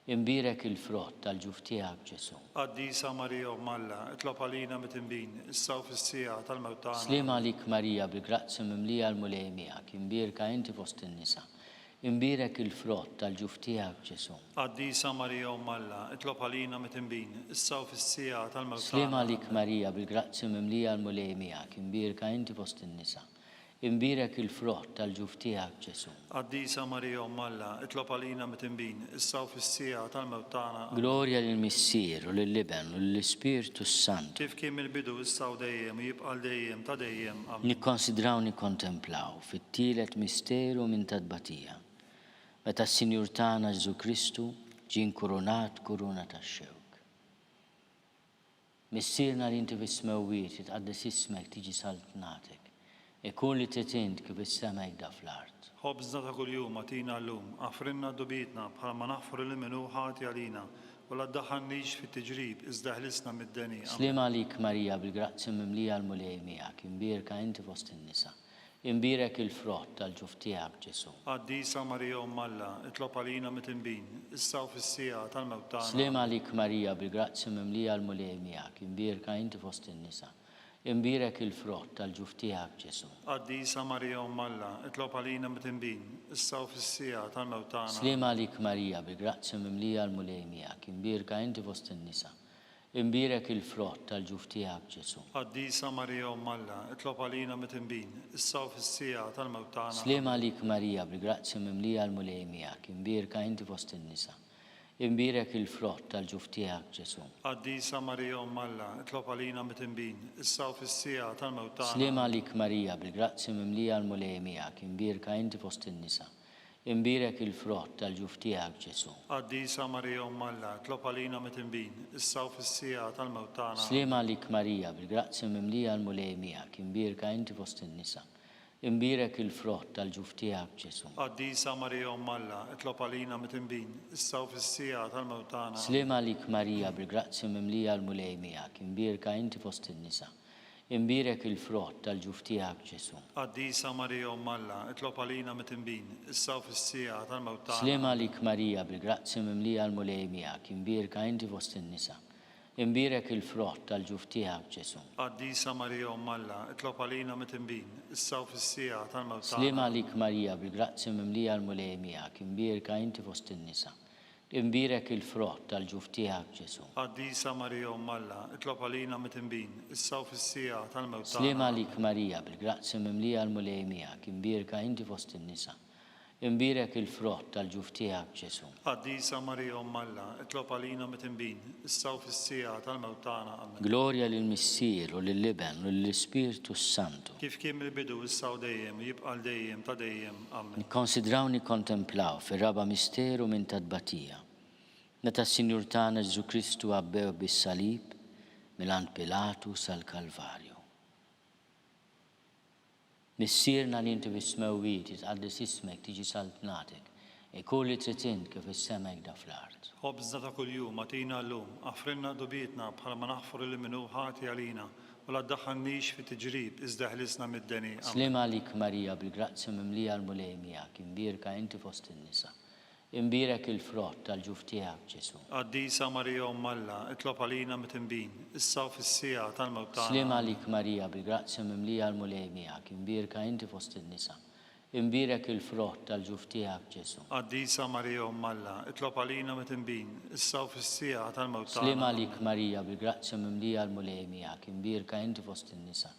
Imbierek il-frott tal-ġuf tiegħek, Ġesù. Qaddisa Marija Omm Alla, itlob għalina mitinbin, issa u fis-siegħa tal-mewt tagħna. Sliem għalik Marija, bil-grazzja mimlija l-Mulej miegħek, imbierka inti fost in-nisa. Imbierek il-frott tal-ġuf tiegħek, Ġesù. Qaddisa Marija Omm Alla, itlob għalina mitinbin, issa u fis-siegħa tal-mewt tagħna. Sliem għalik Marija, bil-grazzja mimlija l-Mulej miegħek, imbierka inti fost in-nisa. Imbierek il-frott tal-ġuf tiegħek, Ġesù. Qaddisa Marija Omm Alla, itlob għalina mitinbin, issa u fis-siegħa tal-mewt tagħna. Amen. Glorja lill-Missier u lill-Iben u lill-Ispirtu s-Santu. Kif kien mill-bidu, issa u dejjem, u jibqa' għal dejjem ta' dejjem. Amen. Nikkonsidraw nikkontemplaw fit-tielet misteru minn ta' tbatija. meta s-Sinjur tagħna Ġesù Kristu ġie nkurunat kuruna tax-xewk. Missierna li inti fis-smewwiet, jitqaddes ismek, tiġi saltnatek. Ikun li trid int kif fis-sema hekk da fl-art. Ħobżna ta' kuljum agħtina llum, aħfrilna dnubietna bħalma naħfru lil min hu ħati għalina, u la ddaħħalnix fit-tiġrib, iżda eħlisna mid-deni. Amen. Sliem għalik Marija bil-grazzja mimlija l-Mulej miegħek, imbierka inti fost in-nisa. Imbierek il-frott tal-ġuf tiegħek, Ġesù. Qaddisa Marija Omm Alla, itlob għalina mitinbin, issa u fis-siegħa tal-mewt tagħna. Sliem għalik Marija bil-grazzja mimlija l-Mulej miegħek, imbierka inti fost in-nisa. Imbierek il-frott tal-ġuf tiegħek, Ġesù. Qaddisa Marija Omm Alla, itlob għalina mitinbin, issa u fis-siegħa tal-mewt tagħna. Sliem għalik Marija bil-grazzja mimlija l-Mulej miegħek, imbierka inti fost in-nisa. Imbierek il-frott tal-ġuf tiegħek, Ġesù. Qaddisa Marija Omm Alla, itlob għalina mitinbin, issa u fis-siegħa tal-mewt tagħna. Sliem għalik Marija, bil-grazzja mimlija l-Mulej miegħek, imbierka inti fost in-nisa. Imbierek il-frott tal-ġuf tiegħek, Ġesù. Qaddisa Marija Omm Alla, itlob għalina mitinbin, issa u fis-siegħa tal-mewt tagħna. Sliem għalik Marija, bil-grazzja mimlija l-Mulej miegħek, imbierka inti fost in-nisa. Imbierek il-frott tal-ġuf tiegħek, Ġesù. Qaddisa Marija Omm Alla, itlob għalina mitinbin, issa u fis-siegħa tal-mewt tagħna. Sliem għalik Marija, bil-grazzja mimlija l-Mulej miegħek, imbierka inti fost in-nisa. Imbierek il-frott tal-ġuf tiegħek, Ġesù. Qaddisa Marija Omm Alla, itlob għalina mitinbin, issa u fis-siegħa tal-mewt tagħna. Sliem għalik Marija, bil-grazzja mimlija l-Mulej miegħek, imbierka inti fost in-nisa. Imbierek il-frott tal-ġuf tiegħek, Ġesù. Qaddisa Marija Omm Alla, itlob għalina mitinbin, issa u fis-siegħa tal-mewt tagħna. Sliem għalik Marija, bil-grazzja mimlija l-Mulej miegħek, imbierka inti fost in-nisa. Imbierek il-frott tal-ġuf tiegħek, Ġesù. Qaddisa Marija Omm Alla, itlob għalina mitinbin, issa u fis-siegħa tal-mewt tagħna. Sliem għalik Marija, bil-grazzja mimlija l-Mulej miegħek, imbierka inti fost in-nisa. Imbierek il-frott tal-ġuf tiegħek, Ġesù. Qaddisa Marija Omm Alla, itlob għalina mitinbin, issa u fis-siegħa tal-mewt tagħna. Sliem għalik Marija, bil-grazzja mimlija l-Mulej miegħek, imbierka inti fost in-nisa. Imbierek il-frott tal-ġuf tiegħek, Ġesù. Qaddisa Marija Omm Alla, itlob għalina mitinbin, issa u fis-siegħa tal-mewt tagħna. Amen. Glorja lill-Missier u lill-Iben u lill-Ispirtu s-Santu. Kif kien mill-bidu, issa u dejjem, u jibqa' għal dejjem ta' dejjem. Amen. Nikkonsidraw nikkontemplaw fir-raba' misteru minn ta' tbatija, meta s-Sinjur tagħna Ġesù Kristu għabbewh bis-salib mil-għand Pilatu sal-Kalvarju. Missierna li inti fis-smewwiet, jitqaddes ismek, tiġi saltnatek, ikun li trid int kif fis-sema hekk da fl-art. Ħobżna ta' kuljum agħtina llum, aħfrilna dnubietna bħalma naħfru lil min hu ħati għalina, U la ddaħħalnix fi tiġrib, iżda eħlisna mid-deni. Amen. Sliem għalik Marija bil-grazzja mimlija l-Mulej miegħek, imbierka inti fost in-nisa. Imbierek il-frott tal-ġuf tiegħek, Ġesù. Qaddisa Marija Omm Alla, itlob għalina mitinbin, issa u fis-siegħa tal-mewt tagħna. Sliem għalik Marija bil-grazzja mimlija l-Mulej miegħek, imbierka inti fost in-nisa. Imbierek il-frott tal-ġuf tiegħek, Ġesù. Qaddisa Marija Omm Alla, itlob għalina mitinbin, issa u fis-siegħa tal-mewt tagħna. Sliem għalik Marija, bil-grazzja mimlija l-Mulej miegħek, imbierka inti fost in-nisa.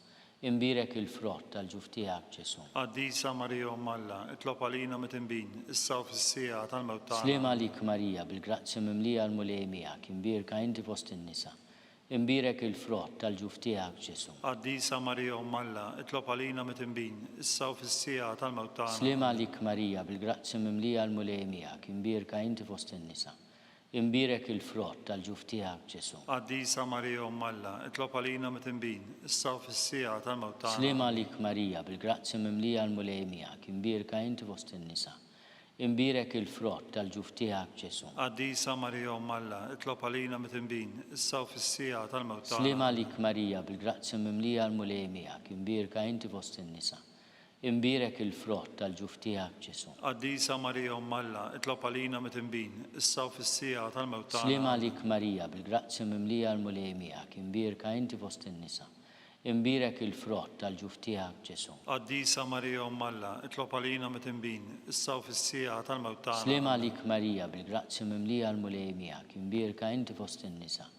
Imbierek il-frott tal-ġuf tiegħek, Ġesù. Qaddisa Marija Omm Alla, itlob għalina mitinbin, issa u fis-siegħa tal-mewt tagħna. Sliem għalik Marija, bil-grazzja mimlija l-Mulej miegħek, imbierka inti fost in-nisa. Imbierek il-frott tal-ġuf tiegħek, Ġesù. Qaddisa Marija Omm Alla, itlob għalina mitinbin, issa u fis-siegħa tal-mewt tagħna. Sliem għalik Marija, bil-grazzja mimlija l-Mulej miegħek, imbierka inti fost in-nisa. Imbierek il-frott tal-ġuf tiegħek, Ġesù. Qaddisa Marija Omm Alla, itlob għalina mitinbin, issa u fis-siegħa tal-mewt tagħna. Sliem għalik Marija, bil-grazzja mimlija l-Mulej miegħek, imbierka inti fost in-nisa. Imbierek il-frott tal-ġuf tiegħek, Ġesù. Qaddisa Marija Omm Alla, itlob għalina mitinbin, issa u fis-siegħa tal-mewt tagħna. Sliem għalik Marija, bil-grazzja mimlija l-Mulej miegħek, imbierka inti fost in-nisa. Imbierek il-frott tal-ġuf tiegħek, Ġesù. Qaddisa Marija Omm Alla, itlob għalina mitinbin, issa u fis-siegħa tal-mewt tagħna. Sliem għalik Marija, bil-grazzja mimlija l-Mulej miegħek, imbierka inti fost in-nisa. Imbierek il-frott tal-ġuf tiegħek, Ġesù. Qaddisa Marija Omm Alla, itlob għalina mitinbin, issa u fis-siegħa tal-mewt tagħna. Sliem għalik Marija, bil-grazzja mimlija l-Mulej miegħek, imbierka inti fost in-nisa.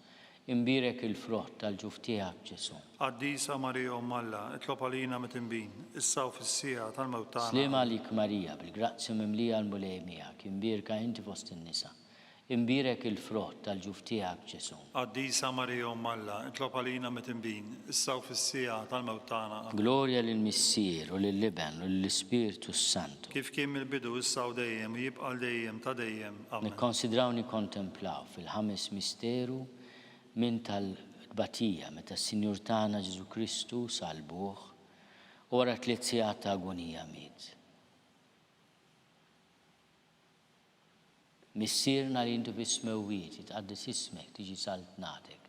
Imbierek il-frott tal-ġuf tiegħek, Ġesù. Qaddisa Marija Omm Alla, itlob għalina mitinbin, issa u fis-siegħa tal-mewt tagħna. Sliem għalik Marija, bil-grazzja mimlija l-Mulej miegħek, imbierka inti fost in-nisa. Imbierek il-frott tal-ġuf tiegħek, Ġesù. Qaddisa Marija Omm Alla, itlob għalina midinbin, issa u fis-siegħa tal-mewt tagħna. Amen. Glorja lill-Missier, u lill-Iben, u lill-Ispirtu s-Santu. Kif kien mill-bidu, issa u dejjem, u jibqa' għal dejjem ta' dejjem. Amen. Nikkonsidraw nikkontemplaw fil-ħames misteru minn tal-tbatija meta s-Sinjur tagħna Ġesù Kristu salbuh u wara tliet sigħat ta' agunija miet. Missierna li inti fis-smewwiet, jitqaddes ismek, tiġi saltnatek.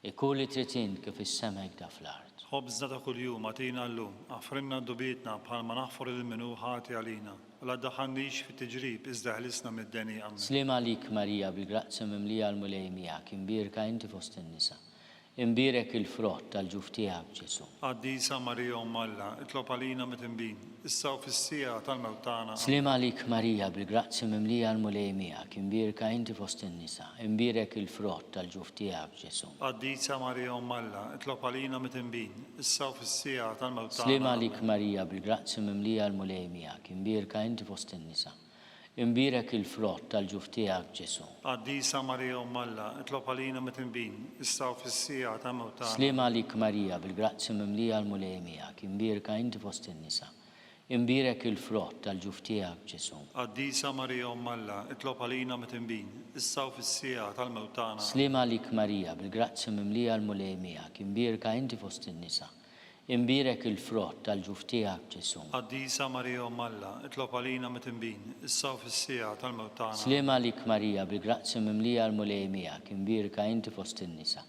Ikun li trid int kif fis-sema hekk da fl-art. Ħobżna ta' kuljum agħtina llum, aħfrilna dnubietna bħalma naħfru lil min hu ħati għalina, u la ddaħħalnix fit-tiġrib iżda eħlisna mid-deni. Ammen. Sliem għalik Marija bil-grazzja mimlija l-Mulej miegħek, imbierka inti fost in-nisa. Imbierek il-frott tal-ġuf tiegħek, Ġesù. Qaddisa Marija Omm Alla, itlob għalina midinbin, issa u fis-siegħa tal-mewt tagħna. Amen. Sliem għalik Marija, bil-grazzja mimlija l-Mulej miegħek, imbierka inti fost in-nisa, imbierek il-frott tal-ġuf tiegħek, Ġesù. Qaddisa Marija Omm Alla, itlob għalina midinbin, issa u fis-siegħa tal-mewt tagħna. Sliem għalik Marija, bil-grazzja mimlija l-Mulej miegħek, imbierka inti fost in-nisa, Imbierek il-frott tal-ġuf tiegħek, Ġesù. Qaddisa Marija Omm Alla, itlob għalina midinbin, issa u fis-siegħa tal-mewt tagħna. Sliem għalik Marija, bil-grazzja mimlija l-Mulej miegħek, imbierka inti fost in-nisa. Imbierek il-frott tal-ġuf tiegħek, Ġesù. Qaddisa Marija Omm Alla, itlob għalina midinbin, issa u fis-siegħa tal-mewt tagħna. Sliem għalik Marija, bil-grazzja mimlija l-Mulej miegħek, imbierka inti fost in-nisa. Imbierek il-frott tal-ġuf tiegħek, Ġesù. Qaddisa Marija Omm Alla, itlob għalina midinbin, issa u fis-siegħa tal-mewt tagħna. Sliem għalik Marija, bil-grazzja mimlija l-Mulej miegħek, imbierka inti fost in-nisa.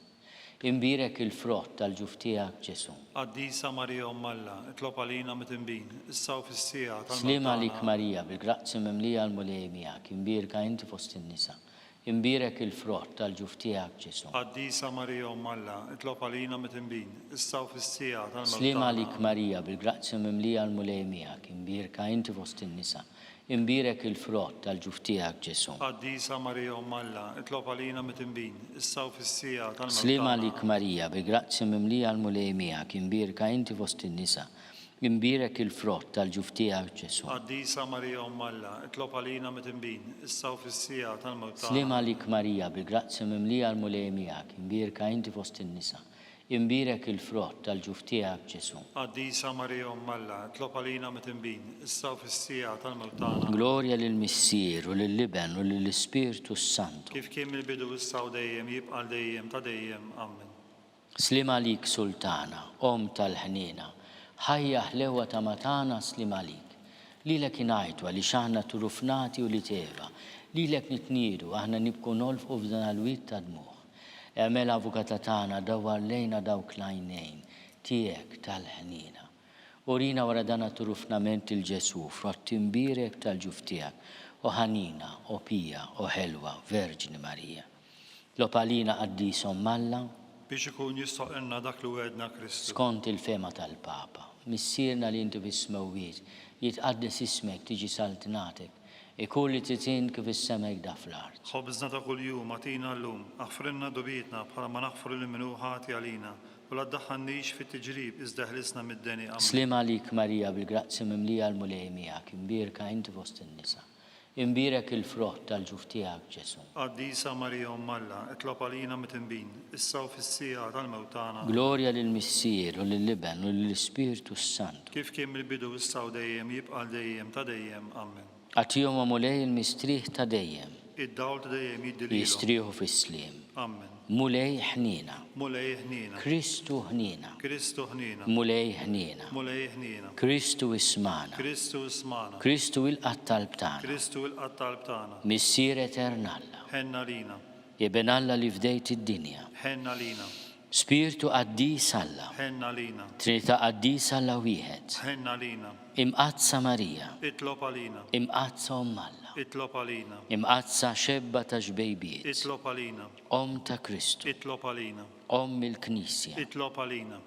Imbierek il-frott tal-ġuf tiegħek, Ġesù. Qaddisa Marija Omm Alla, itlob għalina midinbin, issa u fis-siegħa tal-mewt Sliem tagħna. għalik Marija, bil-grazzja mimlija l-Mulej miegħek, imbierka inti fost in-nisa. Imbierek il-frott tal-ġuf tiegħek, Ġesù. Qaddisa Marija Omm Alla, itlob għalina midinbin, issa u fis-siegħa tal-mewt Sliem tagħna. għalik Marija, bil-grazzja mimlija l-Mulej miegħek, imbierka inti fost in-nisa, imbierek il-frott tal-ġuf tiegħek, Ġesù. Qaddisa Marija Omm Alla, itlob għalina midinbin, issa u fis-siegħa tal-mewt Sliem tagħna. għalik Marija, bil-grazzja mimlija l-Mulej miegħek, imbierka inti fost in-nisa, Imbierek il-frott tal-ġuf tiegħek, Ġesù. Qaddisa Marija Omm Alla, itlob għalina midinbin, issa u fis-siegħa tal-mewt tagħna. Sliem għalik Marija, bil-grazzja mimlija l-Mulej miegħek, imbierka inti fost in-nisa. Imbierek il-frott tal-ġuf tiegħek, Ġesù. Qaddisa Marija Omm Alla, itlob għalina midinbin, issa u fis-siegħa tal-mewt tagħna. Glorja lill-Missier, u lill-Iben, u lill-Ispirtu s-Santu. Kif kien mill-bidu, issa u dejjem, jibqa' għal dejjem ta' dejjem. Ammen. Sliem għalik Sultana, Omm tal-ħniena, ħajja ħlewwa ta' ma tagħna sliem għalik. Lilek ingħajtu għaliex aħna turufnati ulied Eva, lilek nitniedu aħna nibku nolfqu f'dan l-wied ta' dmugħ. Egħmel avukata tagħna dawwar lejna dawk l-għajnejn tiegħek tal-ħniena. Urina wara dan għat-turufnament lil Ġesù, frott imbierek tal-ġuf tiegħek, o ħanina, o pija, o ħelwa, Verġni Marija. Tlob għalina Qaddis Omm Alla. Biex ikun jistħoqqilna dak li wegħedna Kristu. Skont il-fehma tal-Papa. Missierna li inti fis-smewwiet, jitqaddes ismek, tiġi saltnatek, ikun li trid int kif is-sema hekk da fl-art. Ħobżna ta' kuljum agħtina llum, aħfrilna dnubietna bħalma naħfru lil min hu ħati għalina, u la ddaħħalnix fit-tiġrib iżda eħlisna mid-deni. Ammen. Sliem għalik Marija bil-grazzja mimlija l-Mulej miegħek, imbierka inti fost in-nisa. Imbierek il-frott tal-ġuf tiegħek, Ġesù. Qaddisa Marija Omm Alla, itlob għalina midinbin, issa u fis-siegħa tal-mewt tagħna. Amen. Glorja lill-Missier, u lill-Iben, u lill-Ispirtu s-Santu. Kif kien mill-bidu, issa u dejjem, jibqa' għal dejjem ta' dejjem. Amen. Agħtihom, o Mulej, il-mistrieħ ta' dejjem. Id-dawl ta' dejjem jiddi lilhom. Jistrieħu fis-sliem. Amen. Mulej ħniena. Mulej ħniena. Kristu ħniena. Kristu ħniena. Mulej ħniena. Mulej ħniena. Kristu ismagħna. Kristu ismagħna. Kristu ilqa' t-talb tagħna. Kristu ilqa' t-talb tagħna. Missier etern Alla. Ħenn għalina. Iben Alla li fdejt id-dinja. Ħenn għalina. Spirtu qaddis Alla. Ħenn għalina. Trinità qaddisa Alla wieħed. Ħenn għalina. Imqaddsa Marija. Itlob għalina. Imqaddsa Omm Alla. Itlob għalina. Imqaddsa xebba ta' xbejbiet. Itlob għalina. Omm ta' Kristu. Itlob għalina. Omm il-Knisja. Itlob għalina.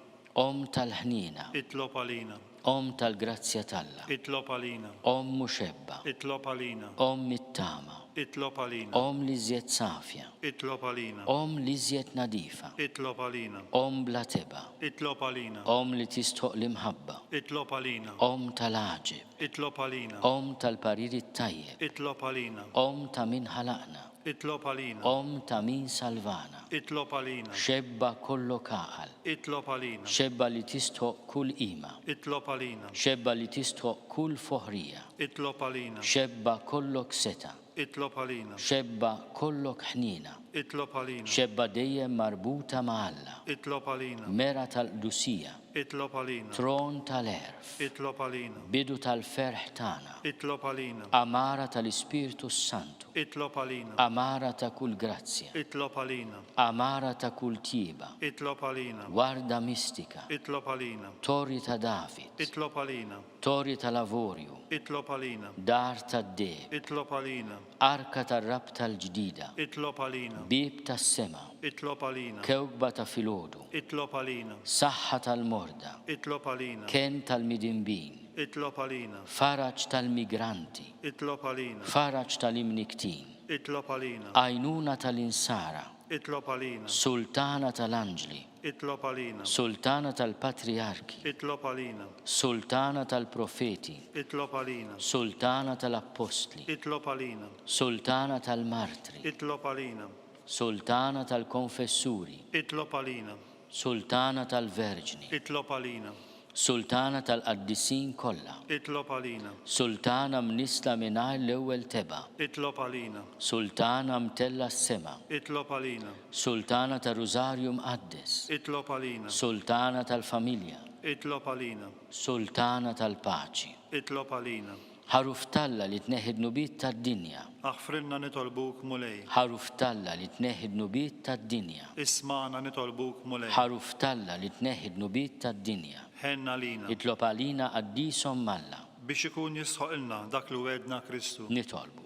Omm tal-ħniena. Itlob għalina. Omm tal-grazzja t'Alla. Itlob għalina. Omm u xebba. Itlob għalina. Omm it-tama. Itlob għalina. Omm l-iżjed safja. Itlob għalina. Omm l-iżjed nadifa. Itlob għalina. Omm bla tebgħa. Itlob għalina. Omm li tistħoq l-imħabba. Itlob għalina. Omm tal-għaġeb. Itlob għalina. Omm tal-parir it-tajjeb. Itlob għalina. Omm ta' min ħalaqna. Itlob għalina. Omm ta' min salvana. Itlob għalina. Xebba kollok għaqal. Itlob għalina. Xebba li tistħoqq kull qima. Itlob għalina. Xebba li tistħoqq kull foħrija. Itlob għalina. Xebba kollok setgħa. Itlob għalina. Xebba kollok ħniena. Itlob għalina. Xebba dejjem marbuta ma' Alla. Itlob għalina. Mera tal-qdusija. Itlob għalina. Tron tal-għerf. Itlob għalina. Bidu tal-ferħ tagħna. Itlob għalina. Għamara tal-Ispirtu s-Santu. Itlob għalina. Għamara ta' kull grazzja. Itlob għalina. Għamara ta' kull tjieba. Itlob għalina. Warda mistika. Itlob għalina. Torri ta' David. Itlob għalina. Torri tal-avorju. Itlob għalina. Dar tad-deheb. Itlob għalina. Arka tar-rabta l-ġdida. Itlob għalina. Bieb tas-sema. Itlob għalina. Kewkba ta' filgħodu. Itlob għalina. Saħħa tal-morda. Itlob għalina. Kenn tal-midinbin. Itlob għalina. Faraġ tal-migranti. Itlob għalina. Faraġ tal-imnikktin. Itlob għalina. Għajnuna tal-insara. Itlob għalina. Sultana tal-anġli. Itlob għalina. Sultana tal-patrijarki. Itlob għalina. Sultana tal-profeti. Itlob għalina. Sultana tal-appostli. Itlob għalina. Sultana tal-martri. Itlob għalina. Sultana tal-konfessuri. Itlob għalina. Sultana tal-verġni. Itlob għalina. Sultana tal-qaddisin kollha. Itlob għalina. Sultana mnissla mingħajr l-ewwel tebgħa. Itlob għalina. Sultana mtellgħa s-sema. Itlob għalina. Sultana tar-Rużarju Mqaddes. Itlob għalina. Sultana tal-familja. Itlob għalina. Sultana tal-paċi. Itlob għalina. Ħaruf t'Alla li tneħħi d-dnubiet tad-dinja. Aħfrilna nitolbuk, Mulej. Ħaruf t'Alla li tneħħi d-dnubiet tad-dinja. Ismagħna nitolbuk, Mulej. Ħaruf t'Alla li tneħħi d-dnubiet tad-dinja. Ħenn għalina. Itlob għalina qaddis Omm Alla. Biex ikun jistħoqilna dak li wegħedna Kristu. Nitolbu.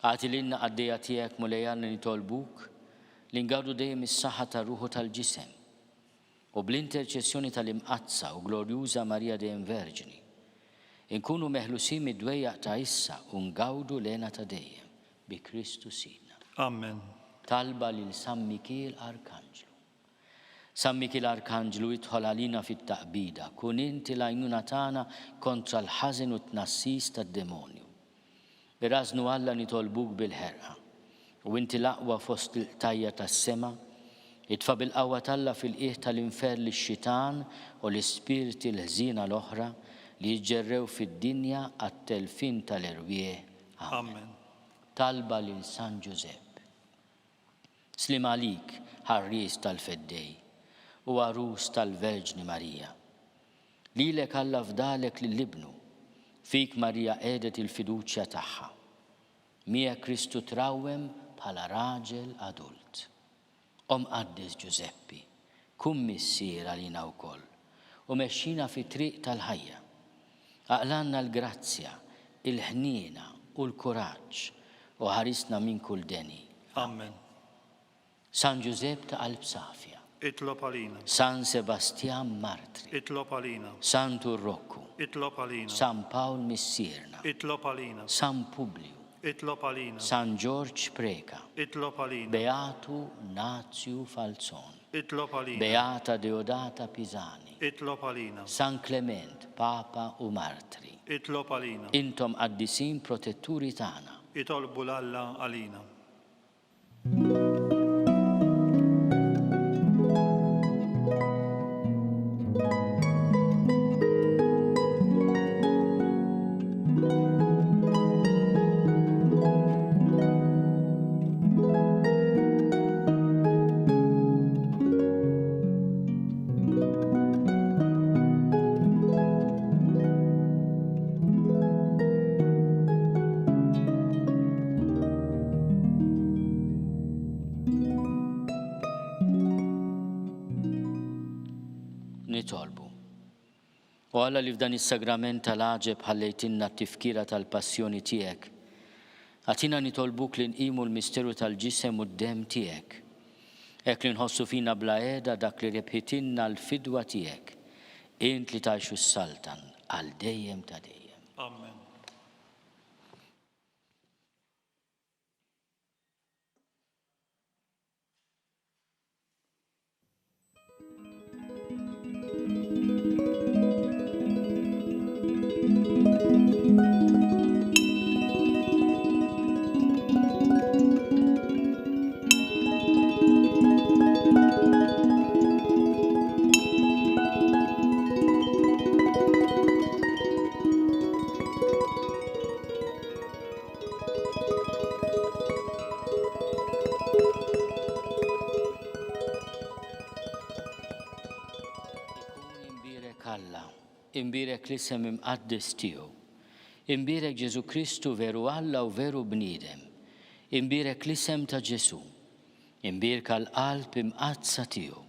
Agħti lilna qaddejja tiegħek, Mulej Alla nitolbuk li ngawdu dejjem is-saħħa tar-ruħ u tal-ġisem. U bl-interċessjoni tal-Imqaddsa u Glorjuża Marija Dejjem Verġni, inkunu meħlusin mid-dwejjaq ta' issa u ngawdu l-hena ta' dejjem, bi Kristu Sidna. Amen. Talba lil San Mikiel Arkanġlu. San Mikiel Arkanġlu idħol għalina fit-taqbida, kun inti l-għajnuna tagħna kontra l-ħażen u t-tnassis tad-demonju. B'rażnu Alla nitolbuk bil-ħerqa, u inti l-aqwa fost il-qtajja' tas-sema, itfa' bil-qawwa t'Alla fil-qiegħ tal-infern lix-xitan u l-ispirti l-ħżiena l-oħra li jiġġerrew fid-dinja għat-telfien tal-erwieħ. Amen. Talba lil San Ġużepp. Sliem għalik, ħarries tal-Feddej, u għarus tal-Verġni Marija. Lilek Alla fdalek lil Ibnu, fik Marija qiegħdet il-fiduċja tagħha. Miegħek Kristu trawwem bħala raġel adult. O Mqaddes Ġużeppi, kun missier għalina wkoll, u mexxina fit-triq tal-ħajja. Aqlgħalna l-grazzja, il-ħniena u l-kuraġġ, u ħarisna minn kull deni. Amen. San Ġużepp ta' qalb safja. Itlob għalina. San Sebastjan Martri. Itlob għalina. Santu Rokku. Itlob għalina. San Pawl Missierna. Itlob għalina. San Publiju. Itlob għalina. San Ġorġ Preca. Itlob għalina. Beatu Nazju Falzon. Itlob għalina. Beata Deodata Pisani. Itlob għalina. San Klement, Papa u Martri. Itlob għalina. Intom qaddisin protetturi tagħna. Itolbu 'l Alla għalina. Nitolbu. O Alla li f'dan is-sagrament tal-għaġeb ħallejtilna t-tifkira tal-passjoni tiegħek, agħtina nitolbuk li nqimu l-misteru tal-ġisem u d-demm tiegħek, hekk li nħossu fina bla qiegħda dak li rebħitilna l-fidwa tiegħek, int li tgħix u ssaltan għal dejjem ta' dejjem. Amen. Imbierek l-isem imqaddes tiegħu. Imbierek Ġesù Kristu veru Alla u veru bniedem. Imbierek l-isem ta' Ġesù. Imbierka l-qalb imqaddsa tiegħu.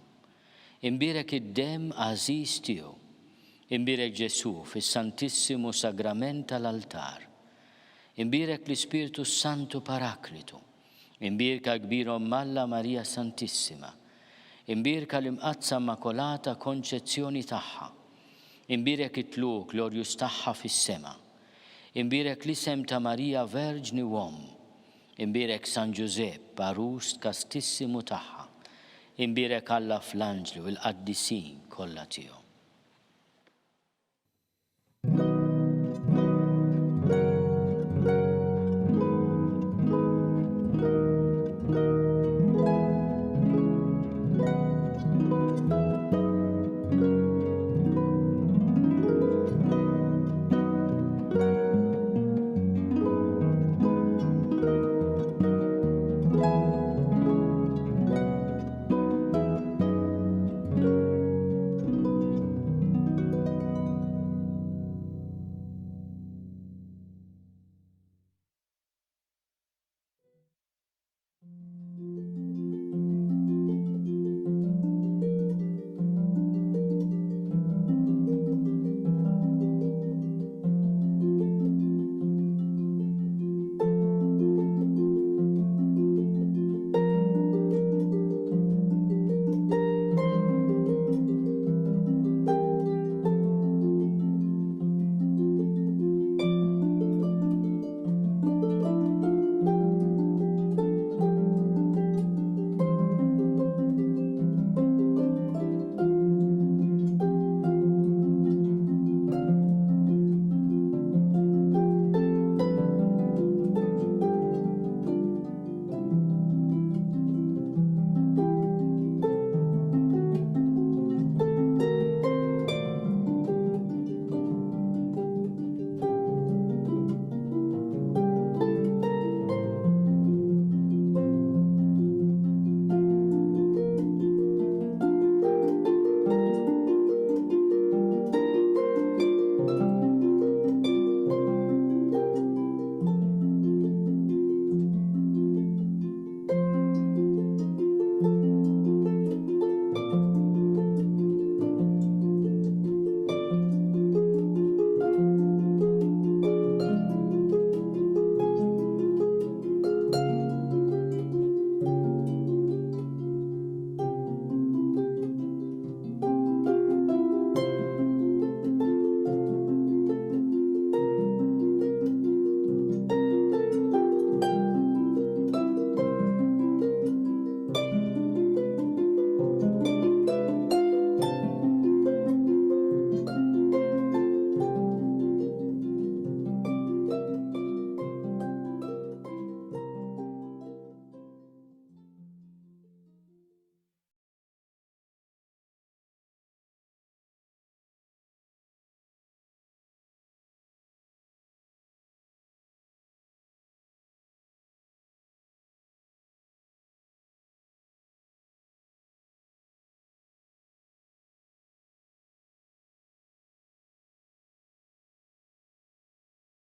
Imbierek id-demm għażiż tiegħu. Imbierek Ġesù fis-Santissimu Sagrament tal-altar. Imbierek l-Ispirtu s-Santu Paraklitu. Imbierka l-Kbir Omm Alla Marija Santissima. Imbierka l-Imqaddsa Immakolata Konċezzjoni tagħha. Imbierek it-tlugħ glorjuż tagħha fis-sema. Imbierek l-isem ta' Marija Verġni u Omm. Imbierek San Ġużepp, għarus kastissimu tagħha. Imbierek Alla fl-anġli u l-qaddisin kollha tiegħu.